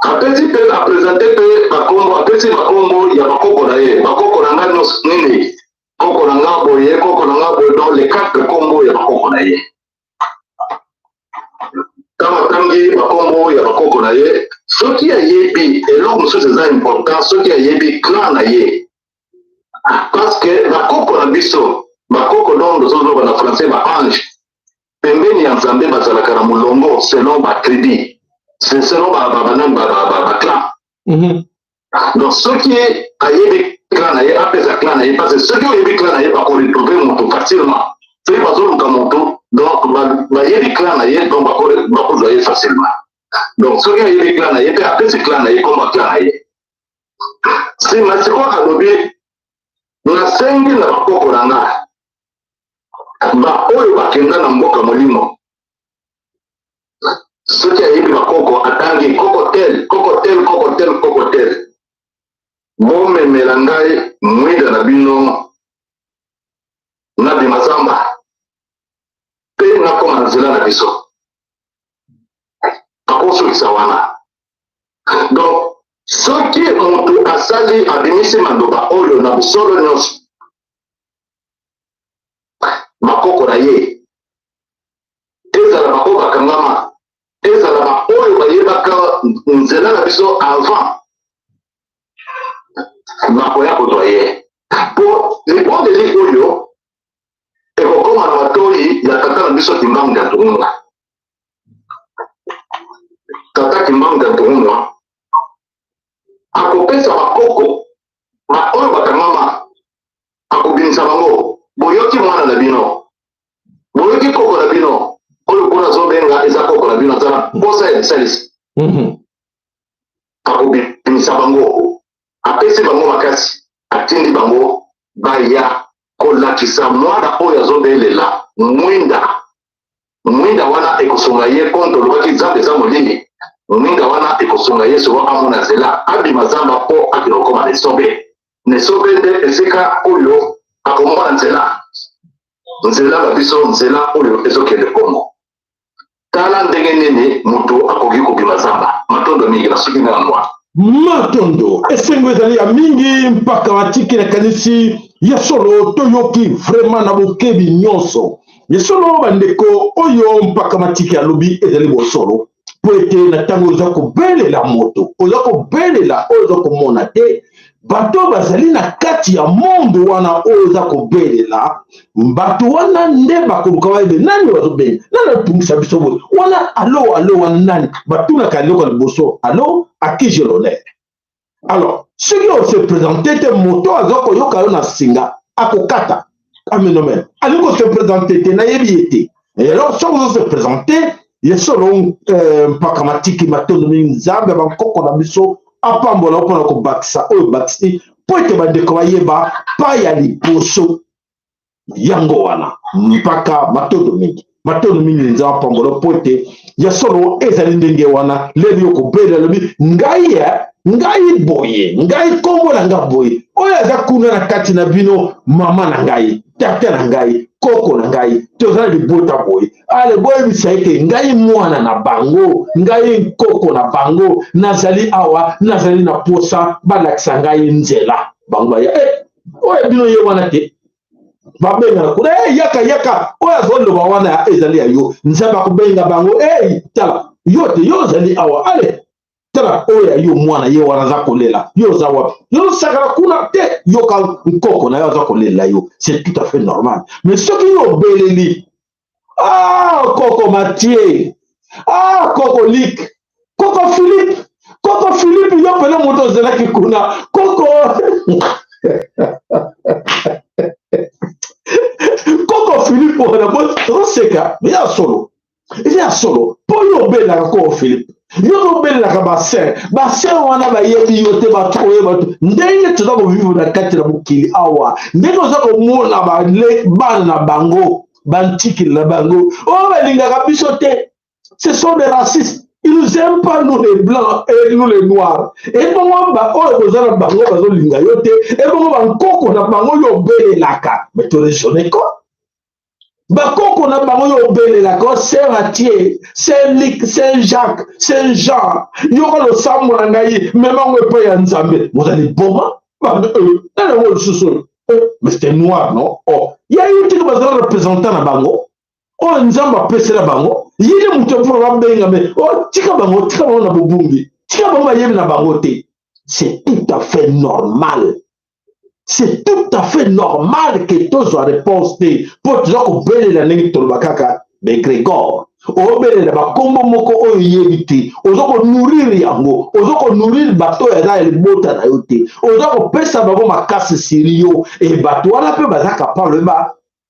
apesi mpe, aprésenter mpe bakombo, apesi bakombo ya bakoko na ye. Bakoko na ngai nyonso nini, koko na nga boye, koko na nga boye, donc les quatre kombo ya bakoko na ye. Ntango atangi bakombo ya bakoko na ye, soki ayebi eloko mosusu eza important, soki ayebi clan na ye, parce que bakoko na biso, bakoko, donc tozoloba na français baange, pembeni ya Nzambe bazalaka na molongo selon batribu, selon banani, baclan. Donc soki ayebi clan na ye, apesa clan na ye, parce que soki oyebi clan na ye, bakoretrouver moto facilement. Soki bazoluka moto, donc bayebi clan na ye, donc bakozwa ye facilement. Donc soki ayebi clan na ye mpe, apesi clan na ye, komba clan na ye. Nsima sikoyo alobi: nasengi na bakoko na nga, baoyo bakenda na mboka molimo. Soki ayebi bakoko, atangi koko tel, koko tel, koko tel, koko tel, bomemela ngai mwinda na bino, nabima zamba mpe nakoma nzela na biso. Akosukisa wana. Donc soki moto asali, abimisi maloba oyo na bosolo nyonso, bakoko na ye, ezala baoyo bakangama, ezala baoyo bayebaka nzela na biso avant, bakoya kozwa ye, mpo libondeli oyo ekokóma na matoi ya tata na biso Kimbangu Diantungunua. Tata Kimbangu Diantungunua akopesa bakoko baoyo bakangama, akobimisa bango: boyoki mwana na bino, boyoki koko na bino oyo kuna azobenga, eza koko na bino, aza na posa ya lisalisi. Akobimisa bango, apesi bango makasi, atindi bango baya kolakisa mwana oyo azobelela mwinda. Mwinda wana ekosunga ye konto olobaki Nzambe eza molili. Mwinda wana ekosunga ye soko amona nzela, abima zamba mpo akende kokoma na esobe. Na esobe nde esika oyo akomona nzela, nzela na biso, nzela oyo ezokende Kongo. Tala ndenge nini moto akoki kobima zamba. Matondo mingi na soki nga mwa. Matondo, esengo ezali ya mingi. Mpaka batiki, nakanisi ya solo toyoki vraiment na bokebi nyonso. Ya solo, bandeko, oyo mpaka matiki alobi ezali bosolo, mpo ete na ntango oza kobelela moto, oza kobelela oyo oza komona te, bato bazali na kati ya monde wana oyo oza kobelela, bato wana nde bakoluka bayebe nani bazobenga, nani atungisa biso boye wana. Allô, allô, wana nani? Batunaka eloko ya liboso: allô, à qui j'ai l'honneur? Alors Soki ose présente te, moto aza koyoka yo na singa akokata. Amen, amen. Alingi kose présente te, nayebi ye te. Alors soki ozo se présente ye solo, mpaka matiki, matondo mingi. Nzambe ya bankoko na biso apambola mpona kobakisa oyo bakisi, mpo ete bandeko bayeba pa ya liboso yango wana. Mpaka, matondo mingi, matondo mingi. Nzambe apambola, mpo ete ya solo ezali ndenge wana. Lelo yo kobela, alobi ngai ya ngai boye, ngai nkombo na nga boye, oyo aza kuna na kati na bino, mama na ngai, tata na ngai, koko na ngai, toza na libota boye. Ale boyebisa ete ngai mwana na bango, ngai nkoko na bango, nazali awa, nazali na posa balakisa ngai nzela. Bango baya, oyo bino ye wana te, babengana kuna, yaka, yaka, oyo azoloba wana ezali ya yo. Nzambe akobenga bango, tala yo te, yo ozali awa. Ale tala oyo ya yo mwana, ye wana aza kolela. Yo oza wapi? Yo osakana kuna te, yoka nkoko na yo aza kolela yo. C'est tout à fait normal. Mais soki yo obeleli, ah, koko Matie, ah, koko Lik, koko Philippe, koko Philippe, yo pene moto ozelaki kuna, koko, koko Philippe wana, toseka. Ya solo, eza ya solo, mpo yo obelelaka koko Philippe, yo obelelaka basaint. Basaint wana bayebi yo te. Bato oyo, bato ndenge toza kovivre na kati na mokili awa, ndenge oza komona bana na bango, bantikili na bango oyo balingaka biso te, ce sont des racistes. Ils nous aiment pas, nous les blancs et nous les noirs. Ebongo oyo boza na bango bazolinga yo te, ebongo bankoko na bango yo obelelaka? Mais toraisonne ko bakoko na bango yo obelelaka, saint Mathieu, saint Luc, saint Jacques, saint Jean, yoka losambo na ngai, memango epai ya Nzambe. Bozali boma nani yango lisusu? Mais c'était noir, non? Oh, ya ye tiki bazala représentant na bango oyo Nzambe apesela bango, ye nde moto mpona babenga. Me oh, tika bango, tika bango na bobungi, tika bango, bayebi na bango te. C'est tout à fait normal, c'est tout à fait normal ke tozwa réponse te, mpo toza kobelela ndenge toloba kaka baégrégore. Obelela bakombo moko oyo oyebi te, oza konourrir yango, oza konourrir bato oyo aza ya libota na yo te, oza kopesa bango makasi siri yo. E bato wana mpe baza capable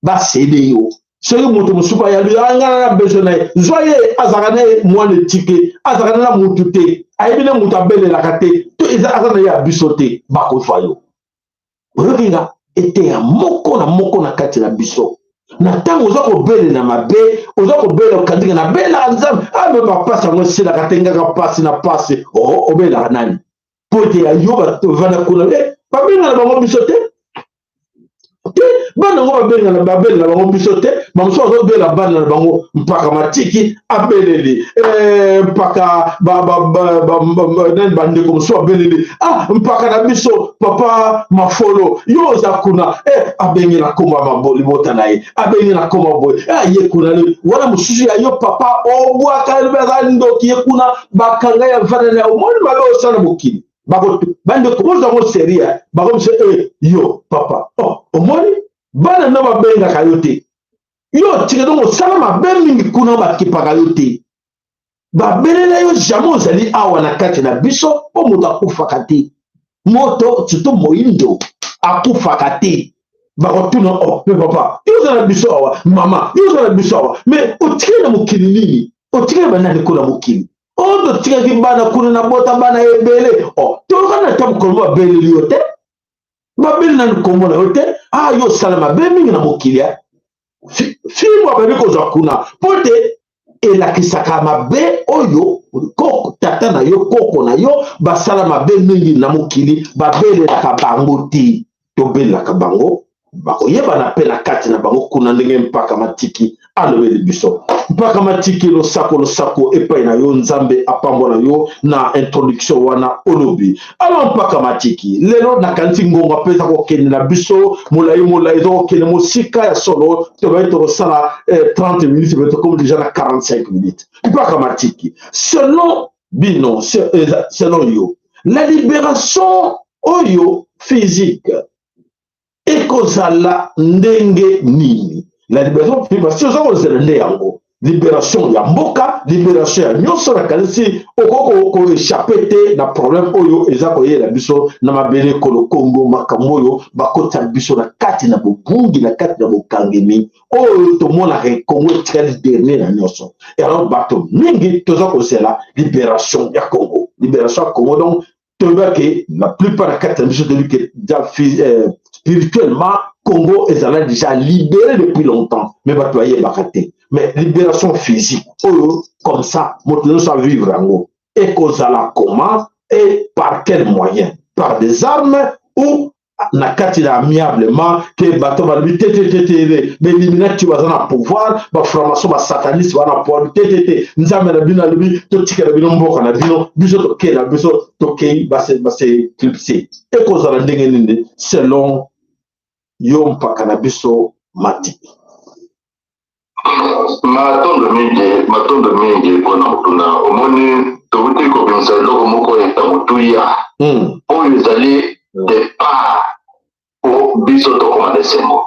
basede yo. Soki moto mosusu ayabi, anga na besoin na ye, zwa ye, azalaka na ye mwana etike, azalaka na motu te, ayebi ne moto abelelaka te, to eza aza na ye ya biso te, bakozwa yo. Oyoki nga? Eteya moko na moko na kati na biso. Na ntango oza kobelela mabe, oza kobelela, okandika nabelaka Nzambe, ame bapasi yango esilaka te, ngaka pasi na pasi. O obelelaka nani? Mpo ete ya yo bavanda kuna, babengana bango biso te te. Bana yango babengana, babelela bango biso te. Bamosusu bazobela bana na bango. Mpaka Matiki abeleli, mpaka nani, bandeko mosusu abeleli, ah, mpaka na biso papa Mafolo, yo oza kuna, abengi na kombo ya libota na ye, abengi na kombo boye, ye kuna wana. Mosusu ya yo papa obwaka, aza ndoki, ye kuna bakanga ya vanda na. Omoni mabe osala mokili, bandeko bozwa yango sérieux. Bakomisa yo papa, oh, omoni bana no babengaka yo te, yo otika. Donc osala mabe mingi kuna, bakipaka yo te, babelela yo jamais. Ozali awa na kati na biso, mpo moto akufaka te, moto surtout moyindo akufaka te. Bakotuna, oh, me papa, yo oza na biso awa, mama, yo oza na biso awa, mais otikali na mokili nini? Otikali banani kuna mokili oyo? Totikaki bana kuna, na bota bana ebele. Oh, toyokani ata mokolo babeleli yo te, babeli nani kombo na yo te. Ah, yo osala mabe mingi na mokili ya fimbo ababi kozwa kuna, mpo te elakisaka mabe oyo koko, tata na yo, koko na yo basala mabe mingi na mokili, babelelaka bango te. Tobelelaka bango, bakoyebana mpe na kati na bango kuna, ndenge mpaka Matiki alobeli biso. Mpaka Matiki, losako, losako epai na yo. Nzambe apambola yo na introduction wana olobi. Alors mpaka Matiki, lelo nakanisi ngonga mpe eza kokende na biso molai molai, eza kokende mosika. Ya solo, tobai tokosala 30 minutes, mais tokomi déjà na 45 minutes. Mpaka Matiki, selon bino, selon yo, la libération oyo physique ekozala ndenge nini? La libération physique, parce que oza kozela nde yango. Liberation ya mboka, liberation ya nyonso. Nakanisi okoki koéchapper te na problème oyo eza koyela biso na mabele ekolo Kongo, makambo oyo bakotisa biso na kati na bobungi, na kati na bokangemi oyo tomonaka. Kongo etikali dernier na nyonso. Et alors bato mingi toza kozela libération ya Congo, libération ya Congo. Donc toyebaki, la plupart na kati na biso toyebi ke spirituellement Congo ezala déjà libéré depuis longtemps, mais bato bayebaka te. Mais libération physique oyo, comme ça moto nyonso avivre yango, ekozala comment et par quel moyen? Par des armes ou na kati na amiablement, ke bato balobi te te te te, bailluminati baza na pouvoir, bafranc-maçon, basataniste baza na pouvoir, te te te, Nzambe na bino alobi totikela bino mboka na bino, biso tokei na biso, tokei base clipse. Ekozala ndenge nini selon yo, mpaka na biso Matiki? Matondo mingi, matondo mingi mpona kotuna. Omoni, tokuti kobimisa eloko moko ya motuya oyo ezali départ po biso tokóma na esengo.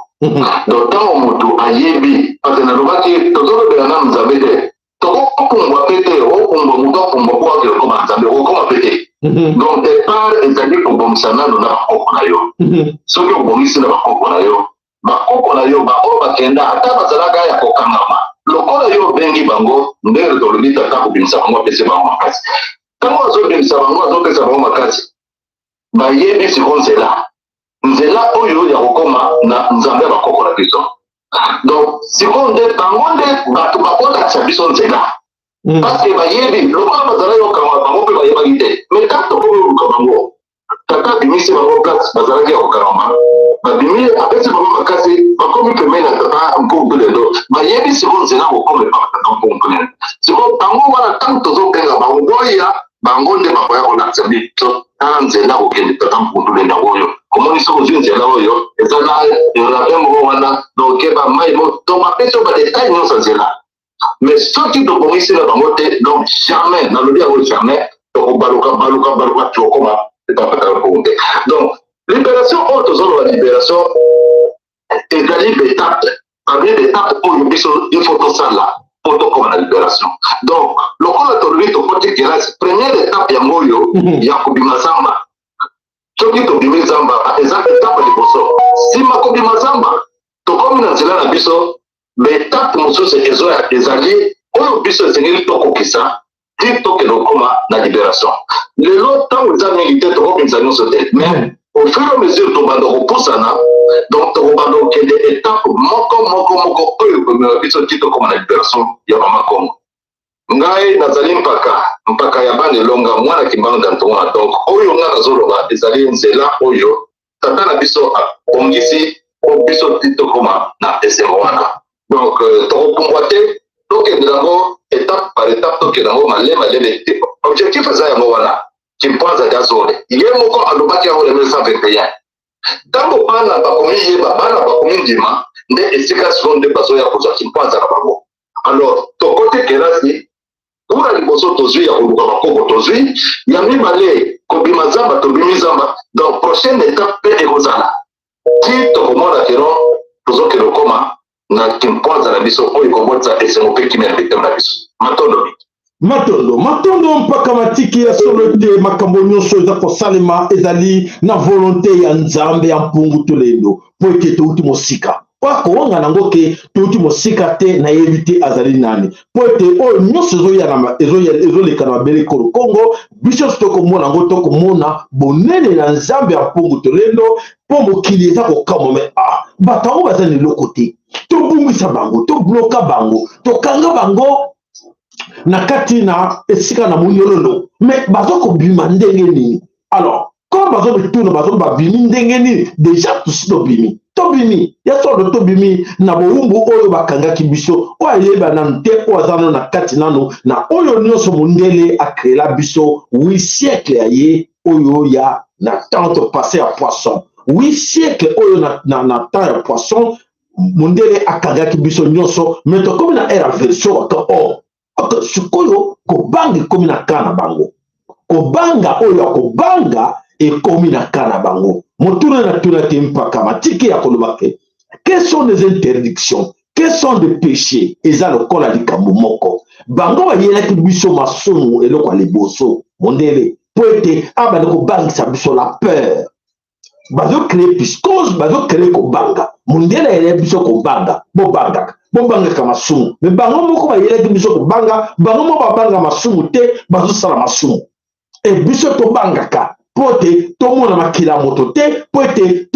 Donc ntango motu ayebi, parce nalobaki tozolobela nanu Nzambe te, tokopumbwa mpe te. Opumbwa, motu apumbwa po akende okóma Nzambe, okokóma mpe te. Donc départ ezali kobongisa nanu na bakoko na yo. Soki obongisi na bakoko na yo, bakoko na yo baoyo bakenda, ata bazalaka ya kokangama, lokola yo obengi bango, ndenge tolobi, tata kobimisa bango, apesi bango makasi. Ntango azobimisa bango, azopesa bango makasi, bayebi siko nzela, nzela oyo ya kokóma na Nzambe ya bakoko na biso. Donc sikoyo nde bango nde bato bakolakisa biso nzela, parce que bayebi. Lokola bazalaki kokanga bango mpe bayebaki te, mais kaka tokomi koluka bango, tata abimisi bango place bazalaki ya kokangama, babimi, apesi bango makasi, bakomi pembeni na tata Mpungu Lendo, bayebi sikoyo nzela kokoma epa tata Mpungu Lendo. Sikoyo bango wana, ntango tozobenga bango boya, bango nde bakoya kolakisa biso tala nzela kokende tata Mpungu Lendo oyo. Omoni, soki ozwi nzela oyo, eza na ravin moko wana, donc bamai moko, donc bapesi oyo badétail nyonso ya nzela. Mais soki tobongisi na bango te, donc jamais, nalobi yango, jamais tokobaluka baluka baluka, tokokoma etapataka mpongo te. Donc libération oyo tozoloba, libération ezali baétape, parmi baétape oyo biso il faut tosala po tokoma na libération. Donc lokola tolobi tokoti kelasi, première étape yango oyo ya kobima zamba. Soki tobimi zamba, eza étape liboso. Nsima kobima zamba, tokomi na nzela na biso. Baétape mosusu ezoya, ezali oyo biso esengeli tokokisa ti tokende kokóma na libération. Lelo ntango eza mingi te, tokobimisa nyonso te, mais au fur et à mesure tobanda kopusana, donc tokobanda kokende étape moko moko moko oyo ekomema biso ti tokóma na libération ya mama Kongo. Ngai nazali mpaka, mpaka ya bana elonga, mwana Kimbangu ya Ntongo. Donc oyo ngai nazoloba ezali nzela oyo tata na biso abongisi po biso ti tokóma na esengo wana. Donc tokopumbwa te, tokende yango étape par étape, tokende yango maleme maleme te. Objectif eza yango wana. Kimpanza Diazole ye moko alobaki yango na 1921. Ntango bana bakomi yeba, bana bakomi ndima, nde esika sikoyo nde bazoya kozwa kimpanza na bango. Alors tokoti kelasi, kuna liboso tozwi ya koluka bakoko, tozwi ya mibale kobima zamba, tobimi zamba. Donc prochaine étape mpe ekozala ti tokomona keno tozokende kokoma na kimpwanza na biso oyo ekobotisa esengo mpe kimia na mitema na biso. Matondo mingi. Matondo, matondo, mpaka Matiki. Ya solo te, makambo nyonso eza kosalema ezali na volonté ya Nzambe ya Mpungu Tolendo, po ete touti mosika. Po akowanga nango ke touti mosika te, nayebi te azali nani, po ete oyo nyonso ezoleka na mabele ekolo Kongo, biso nyonso tokomona yango, tokomona bonene na Nzambe ya Mpungu Tolendo, mpo mokili eza kokamwa. Mais ah, bato yango baza na eloko te, tobungisa bango, tobloka bango, tokanga bango na kati na esika na monyololo, mais baza kobima ndenge nini? Alors comme bazomituna, bazo babimi ndenge nini? Déjà tosi tobimi, tobimi ya solo, tobimi na bowumbu oyo bakangaki biso, oyo ayeba nanu te, oyo aza nano na kati nanu na oyo nyonso mondele acréela biso. 8 siècle ya ye oyo ya na temps topasse ya poisson, 8 siècle oyo na temps ya poisson, mondele akangaki biso nyonso. Mais tokomi na ère ya Verseau aka or aka sikoyo kobanga ekomi na ka na bango, kobanga oyo ya kobanga ekomi na ka na bango. Motuna na tuna te, mpaka Matiki, ya koloba ke quelles sont les interdictions, Que sont des péchés? Eza lokola likambo moko. Bango bayelaki biso masumu eloko ya liboso, mondele, mpo ete abanda kobangisa biso, la peur. Bazocréer psychose, bazocréer kobanga. Mondele ayelaki biso kobanga, bobangaka, bobangaka masumu. Mais bango moko bayelaki biso kobanga, bango moko babanga masumu te, bazosala masumu. E biso tobangaka mpo ete tomona makila ya moto te, mpo ete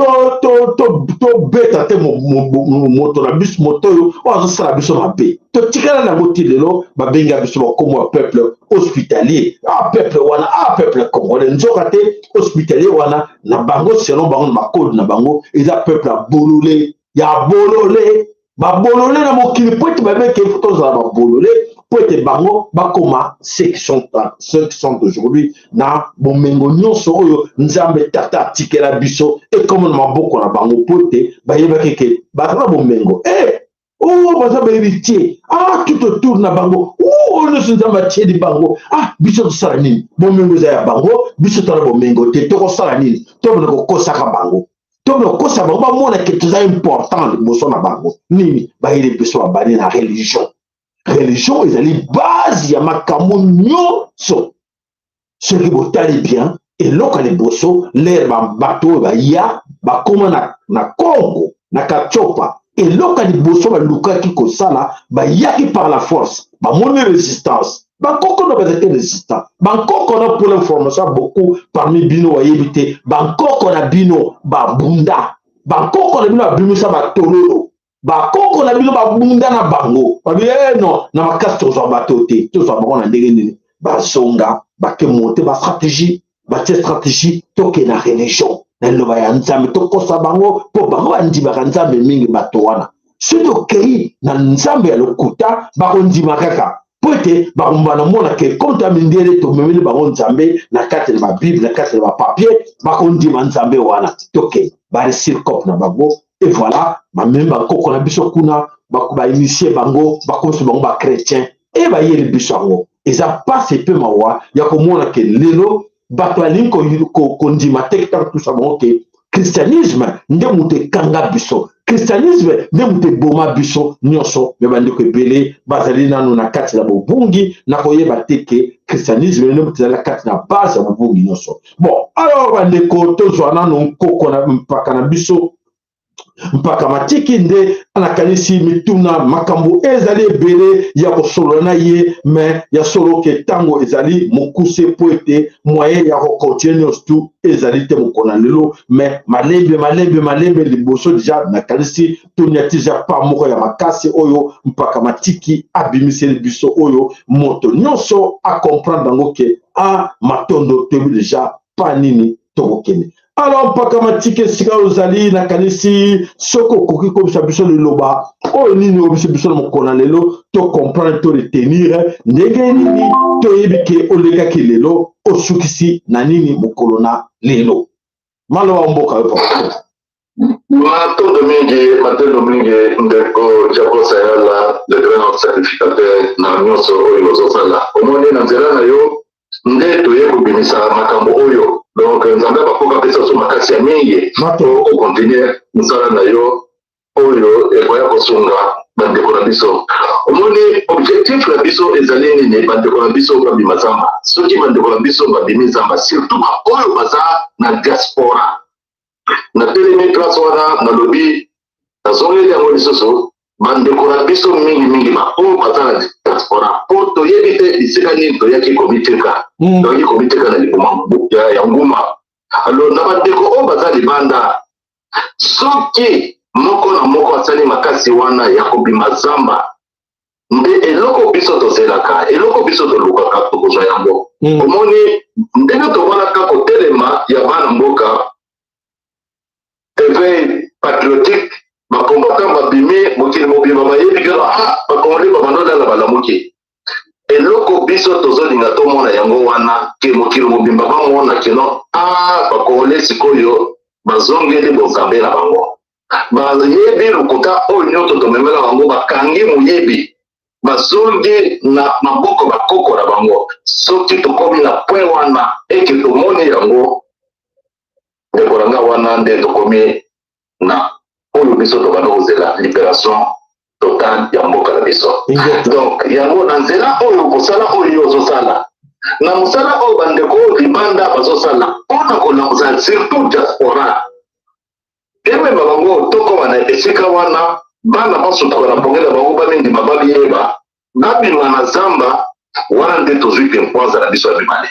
tobeta te moto na biso, moto oyo oyo azosala biso mabe. Totikala nango ti lelo. Babenga biso bakombo ya peuple hospitalier. Ah, peuple wana, ah, peuple congolais, nzoka te hospitalier wana na bango, selon bango, na bacode na bango, eza peuple ya bolole, ya bolole, babolole na mokili, po ete babeke faut tozala babolole, po ete bango bakoma ceux qui sont aujourd'hui na bomengo nyonso oyo Nzambe Tata atikela biso, ekoma na maboko na bango, po ete bayebaki ke baza na bomengo. E oh, baza bahéritier, ah, tout autour na bango oyo nyonso Nzambe atieli bango. Ah, biso tosala nini? Bomengo eza ya bango, biso tala bomengo te. Tokosala nini? Tobona kokosaka bango, tobona kokosa bango, bamona ke toza important liboso na bango. Nini bayeli biso? Babandi na religion. Religion ezali base ya makambo nyonso. Soki botali bien, eloko ya liboso, lere bato oyo baya bakóma na Congo, na Katiopa, eloko ya liboso balukaki kosala, bayaki par la force, bamoni résistance. Bankoko na bazalaki résistant. Bankoko na, pour l'information, beaucoup parmi bino bayebi te, bankoko na bino babunda. Bankoko na bino babimisa batololo. Bakoko na bino babunda na bango, babi eh non, na makasi tozwa bato te, tozwa bango na ndenge nini? Bazonga, bake monter bastratégie, batie stratégie: toke na religion, na liloba ya Nzambe, tokosa bango, mpo bango bandimaka Nzambe mingi. Bato wana, soki tokei na Nzambe ya lokuta, bakondima kaka, mpo ete bakombana mona ke comme ya mindele tomemeli bango Nzambe na kati na babible, na kati na bapapier, bakondima Nzambe wana. Tokei, baréussir coop na bango, et voilà, bamemi bakoko na biso kuna, bainitier bango, bakomisi bango bachrétien, e bayeli biso yango. Eza mpasi mpe mawa ya komona ke lelo bato balingi kondima te. Ntango tusa bango ke christianisme nde moto ekanga biso, christianisme nde moto eboma biso nyonso, mais bandeko ebele bazali nano na kati na bobungi na koyeba te ke christianisme nde moto ezali na kati na base ya bobungi nyonso. Bon, alors bandeko, tozwa nano nkoko na mpaka na biso, mpaka Matiki. Nde nakanisi mituna, makambo ezali ebele ya kosolola na ye, mais ya solo ke ntango ezali mokuse, mpo ete moyen ya kocontinuer nyonso tu ezali te mokolo na lelo. Mais malembe, malembe, malembe liboso, déjà nakanisi toniati déjà pa moko ya makasi oyo mpaka Matiki abimiseli biso, oyo moto nyonso acomprendre yango ke a matondo, toyebi déjà pa nini tokokende. Alors mpaka Matiki, esika ozali, nakanisi soki okoki kobisa biso liloba oyo nini oyebisi biso na mokolo na lelo, tocomprendre, to retenir ndenge nini, toyebi ke olekaki lelo, osukisi na nini mokolo na lelo. Maloba mboka yo, papa. Matondo mingi, matondo mingi, ndeko Jaco Sayala, le grand sacrificateur, na nyonso oyo ozosala. Omoni, na nzela na yo nde toye kobimisa makambo oyo. Donc Nzambe bakoka apesa biso makasi ya mingi po ocontinuer mosala na yo oyo ekoya kosunga bandeko na biso. Omoni, objectif na biso ezali nini? Bandeko na biso babima zamba. Soki bandeko na biso babimi zamba, surtout baoyo baza na diaspora, natelemi place wana, nalobi, nazongeli yango lisusu, bandeko na biso mingimingi baoyo baza na diaspora, mpo toyebi te bisika nini toyaki komiteka. Toyaki komiteka na libuma ya nguma. Alors na bandeko oyo baza libanda, soki moko na moko asali makasi wana ya kobima zamba, nde eloko biso tozelaka, eloko biso tolukaka, tokozwa yango. Omoni ndenge tomonaka kotelema ya bana mboka, éveil patriotique, bacombattant babimi, mokili mobimba bayebi kaka, ah, bacongolais babanda olala, balamuki. Eloko biso tozolinga tomona yango wana, ke mokili mobimba bamona keno, ah, bacongolais sikoyo bazongeli bonzambe na bango, bayebi lokuta oyo nyonso tomemela bango, bakangi moyibi, bazongi na maboko bakoko na bango. Soki tokomi na point wana, eke tomoni yango, ndeko na nga, wana nde tokomi na oyo biso tobanda kozela, libération. totale ya mboka na biso. Donc yango na nzela oyo mosala oyo ozosala, na mosala oyo bandeko oyo libanda bazosala mpona kolamusa surtout diaspora, emema bango tokoma na esika wana, bana basutuka na ponge na bango, bamindima, babiyeba, babima na zamba wana, nde tozwi kimpwanza na biso ya mibale.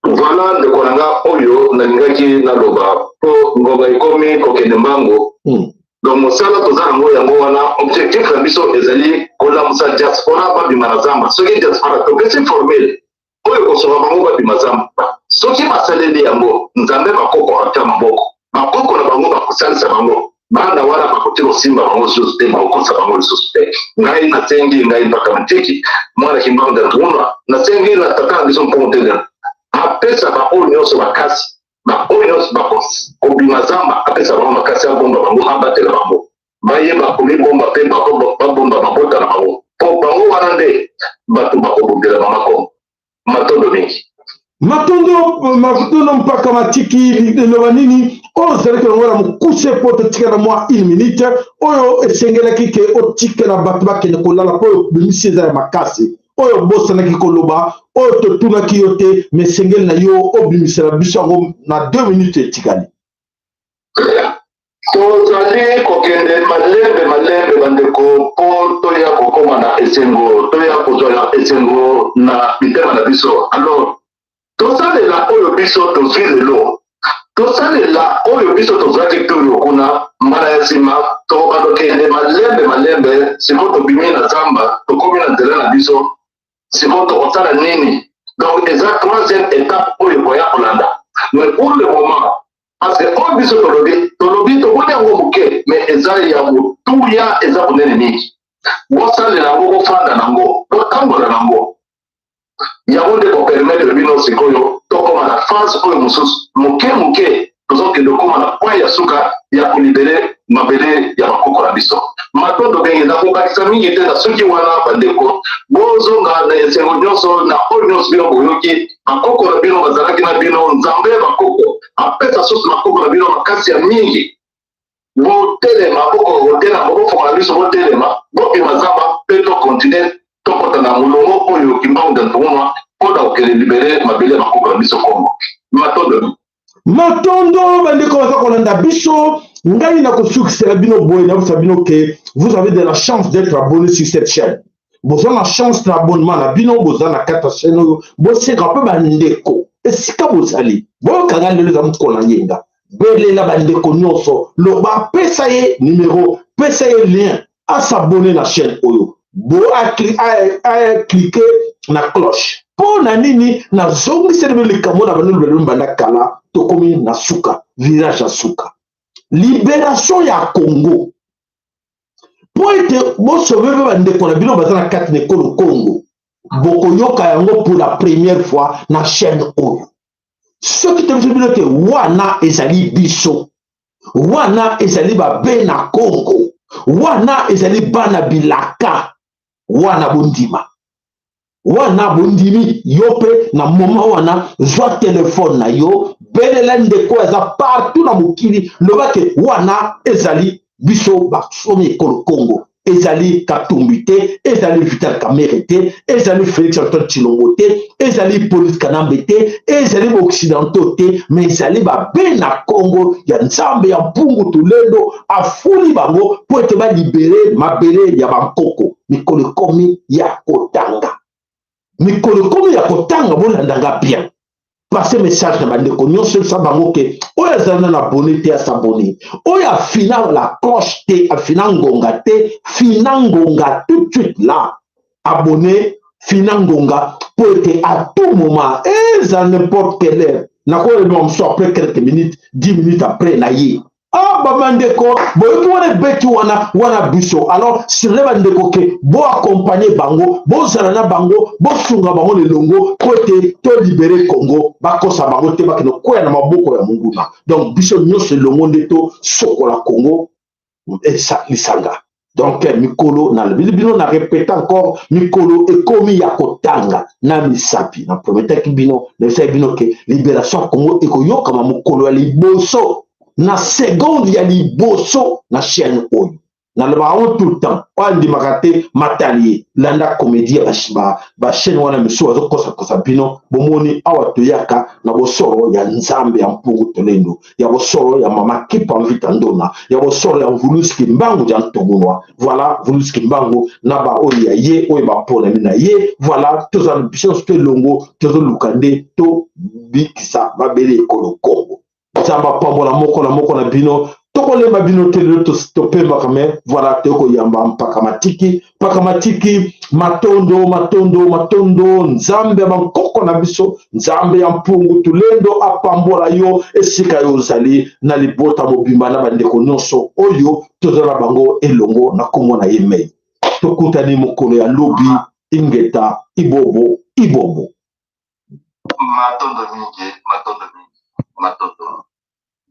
Voilà, ndeko na nga, oyo nalingaki naloba mpo ngonga ekomi kokende mbangu. Donc mosala toza yango, yango wana objectif na biso ezali kolamusa diaspora, babima na zamba. Soki diaspora topesi formule oyo kosoka bango babima zamba, soki basaleli yango, Nzambe bakoko atya maboko, bakoko na bango bakosalisa bango, bana wana bakoki kosimba bango lisusu te, bakokosa bango lisusu te. Ngai nasengi, ngai mpaka Matiki, mwana Kimbangu Ntunwa, nasengi na tata na biso Mpongo Tele apesa baoyo nyonso makasi, baoyo nyonso bakobima zamba, apesa bango makasi, abomba bango, abatela bango, bayeba komibomba mpe babomba mabota na bango, mpo bango wana nde bato bakobundela mama Kongo. Matondo mingi. Matondo, matondo mpaka Matiki. Eloba nini oyo ozalaki yango na mokuse, mpo totikala mwa une minute oyo esengelaki ke otikela bato bakende kolala, mpo oyo bimisi eza ya makasi, oyo obosanaki koloba, oyo totunaki yo te, mais esengeli na yo obimisela biso yango na 2 minutes etikali. Tozali kokende malembe malembe, bandeko, mpo toya kokóma na esengo, toya kozwa esengo na mitema na biso. Alors tosalela oyo biso tozwi lelo, tosalela oyo biso tozwaki toyo kuna. Mbala ya nsima tokoka kokende malembe malembe. Sikoyo tobimi na zamba, tokómi na nzela na biso. Sikoyo tokosala nini? Donc eza troisième étape oyo ekoya kolanda. Mais pour le moment, parce que oyo biso tolobi, tolobi, tomoni yango moke, mais eza ya motuya, eza monene mingi. Bosalela yango, bofanda nango, botambola nango, yango nde kopermettre bino sikoyo tokóma na phase oyo mosusu. Moke moke tozokende okóma na point ya suka ya kolibérer mabele ya bakoko na biso. Matondo mingi. Nakobakisa mingi te na soki wana. Bandeko, bozonga na esengo nyonso na oyo nyonso bino boyoki. Bakoko na bino bazalaki na bino. Nzambe ya bakoko apesa susu bakoko na bino makasi ya mingi. Botelema, bokoka kotelema, bofongola biso, botelema, bobima zamba mpe tocontinuer, tokɔta na molongo oyo Kimbangu dia Ntungunwa mpona kokende libérer mabele ya bakoko na biso Kongo. Matondo. Matondo, bandeko baza kolanda biso. Ngai nakosukisela bino boye, nayebisa bino ke vous avez de la chance d'être abonné sur cette chaîne. Boza na chance na abonnement na bino, boza na kati ya chaîne oyo. Boseka mpe bandeko esika bozali, boyokanga lelo eza mokolo na yenga. Belela bandeko nyonso, loba, pesa ye numero, pesa ye lien, as'abonner na chaîne oyo, bo acliquer na cloche. Mpo na nini nazongiseli bino likambo na bano lobelo banda kala? Tokomi na suka, virage ya suka, libération ya Congo. Mpo ete bosauver mpe bandeko na bino baza na kati na ekolo Congo, bokoyoka yango pour la première fois na chaîne oyo. Soki tobiso bino te, wana ezali biso, wana ezali babe na Congo, wana ezali bana bilaka, wana bondima, wana bondimi. Yo mpe na moment wana, zwa telefone na yo, belela ndeko aza partout na mokili, loba ke wana ezali biso basomi ekolo Congo. Ezali Katumbi te, ezali Vital Kamerhe te, ezali Félix Antoine Tshilombo te, ezali Hippolyte Kanambe te, ezali baoccidentaux te, mais ezali babe na Congo ya Nzambe ya Mpungu Tulendo afuli bango mpo ete balibérer mabele ya bankoko. Mikolo ekomi ya kotanga, mikolo ekomi ya kotanga. Bolandanga bien, passe message na bandeko nyonso, ebisa bango ke oyo azali na abonné te as'abonner, oyo afina la cloche te, afina ngonga te, fina ngonga tout de suite là, abonné, fina ngonga, mpo ete à tout moment, eza n'importe quelle heure, nakoyeba mosusu après quelques minutes, 10 minutes après na ye. Ah, bandeko, boyoki wana ebeti wana, wana biso. Alors sirle bandeko ke boaccompagner bango, bozala na bango, bosunga bango lelongo mpo ete tolibérer Congo. Bakosa bango te, bakende kokwea na maboko ya monguna. Donc biso nyonso elongo nde tosokola Congo lisanga. Donc mikolo nalobi bino, na répète encore, mikolo ekomi ya kotanga na misapi. Na prometaki bino, nayebisaki bino ke libération ya Congo ekoyokama mokolo ya liboso, na seconde ya liboso, na chaîne oyo. Nalobaka yango tout le temps, oyo andimaka te matali ye. Landa comédie ya bachaîne wana misusu bazokosakosa bino. Bomoni awa toyaka na bosolo ya Nzambe ya Mpungu Tolendo, ya bosolo ya Mama Kipa Mvita Ndona, ya bosolo ya Mvuluski Mbangu ya Ntomunwa. Voilà, Mvuluski Mbangu na baoyo ya ye oyo baponami na ye. Voilà, tozala biso nyonso to elongo, tozoluka nde tobikisa mabele ekolo Kongo. Nzambe apambola moko na moko na bino. Tokolemba bino te, lelo topembaka me voilà, tokoyamba mpaka matiki, mpaka matiki. Matondo, matondo, matondo. Nzambe ya bankoko na biso, Nzambe ya Mpungu Tulendo apambola yo esika yo ozali na libota mobimba na bandeko nyonso oyo toza na bango elongo na nkombo na ye mei. Tokutani mokolo ya lobi. Ingeta, ibobo, ibobo. Matondo mingi, matondo.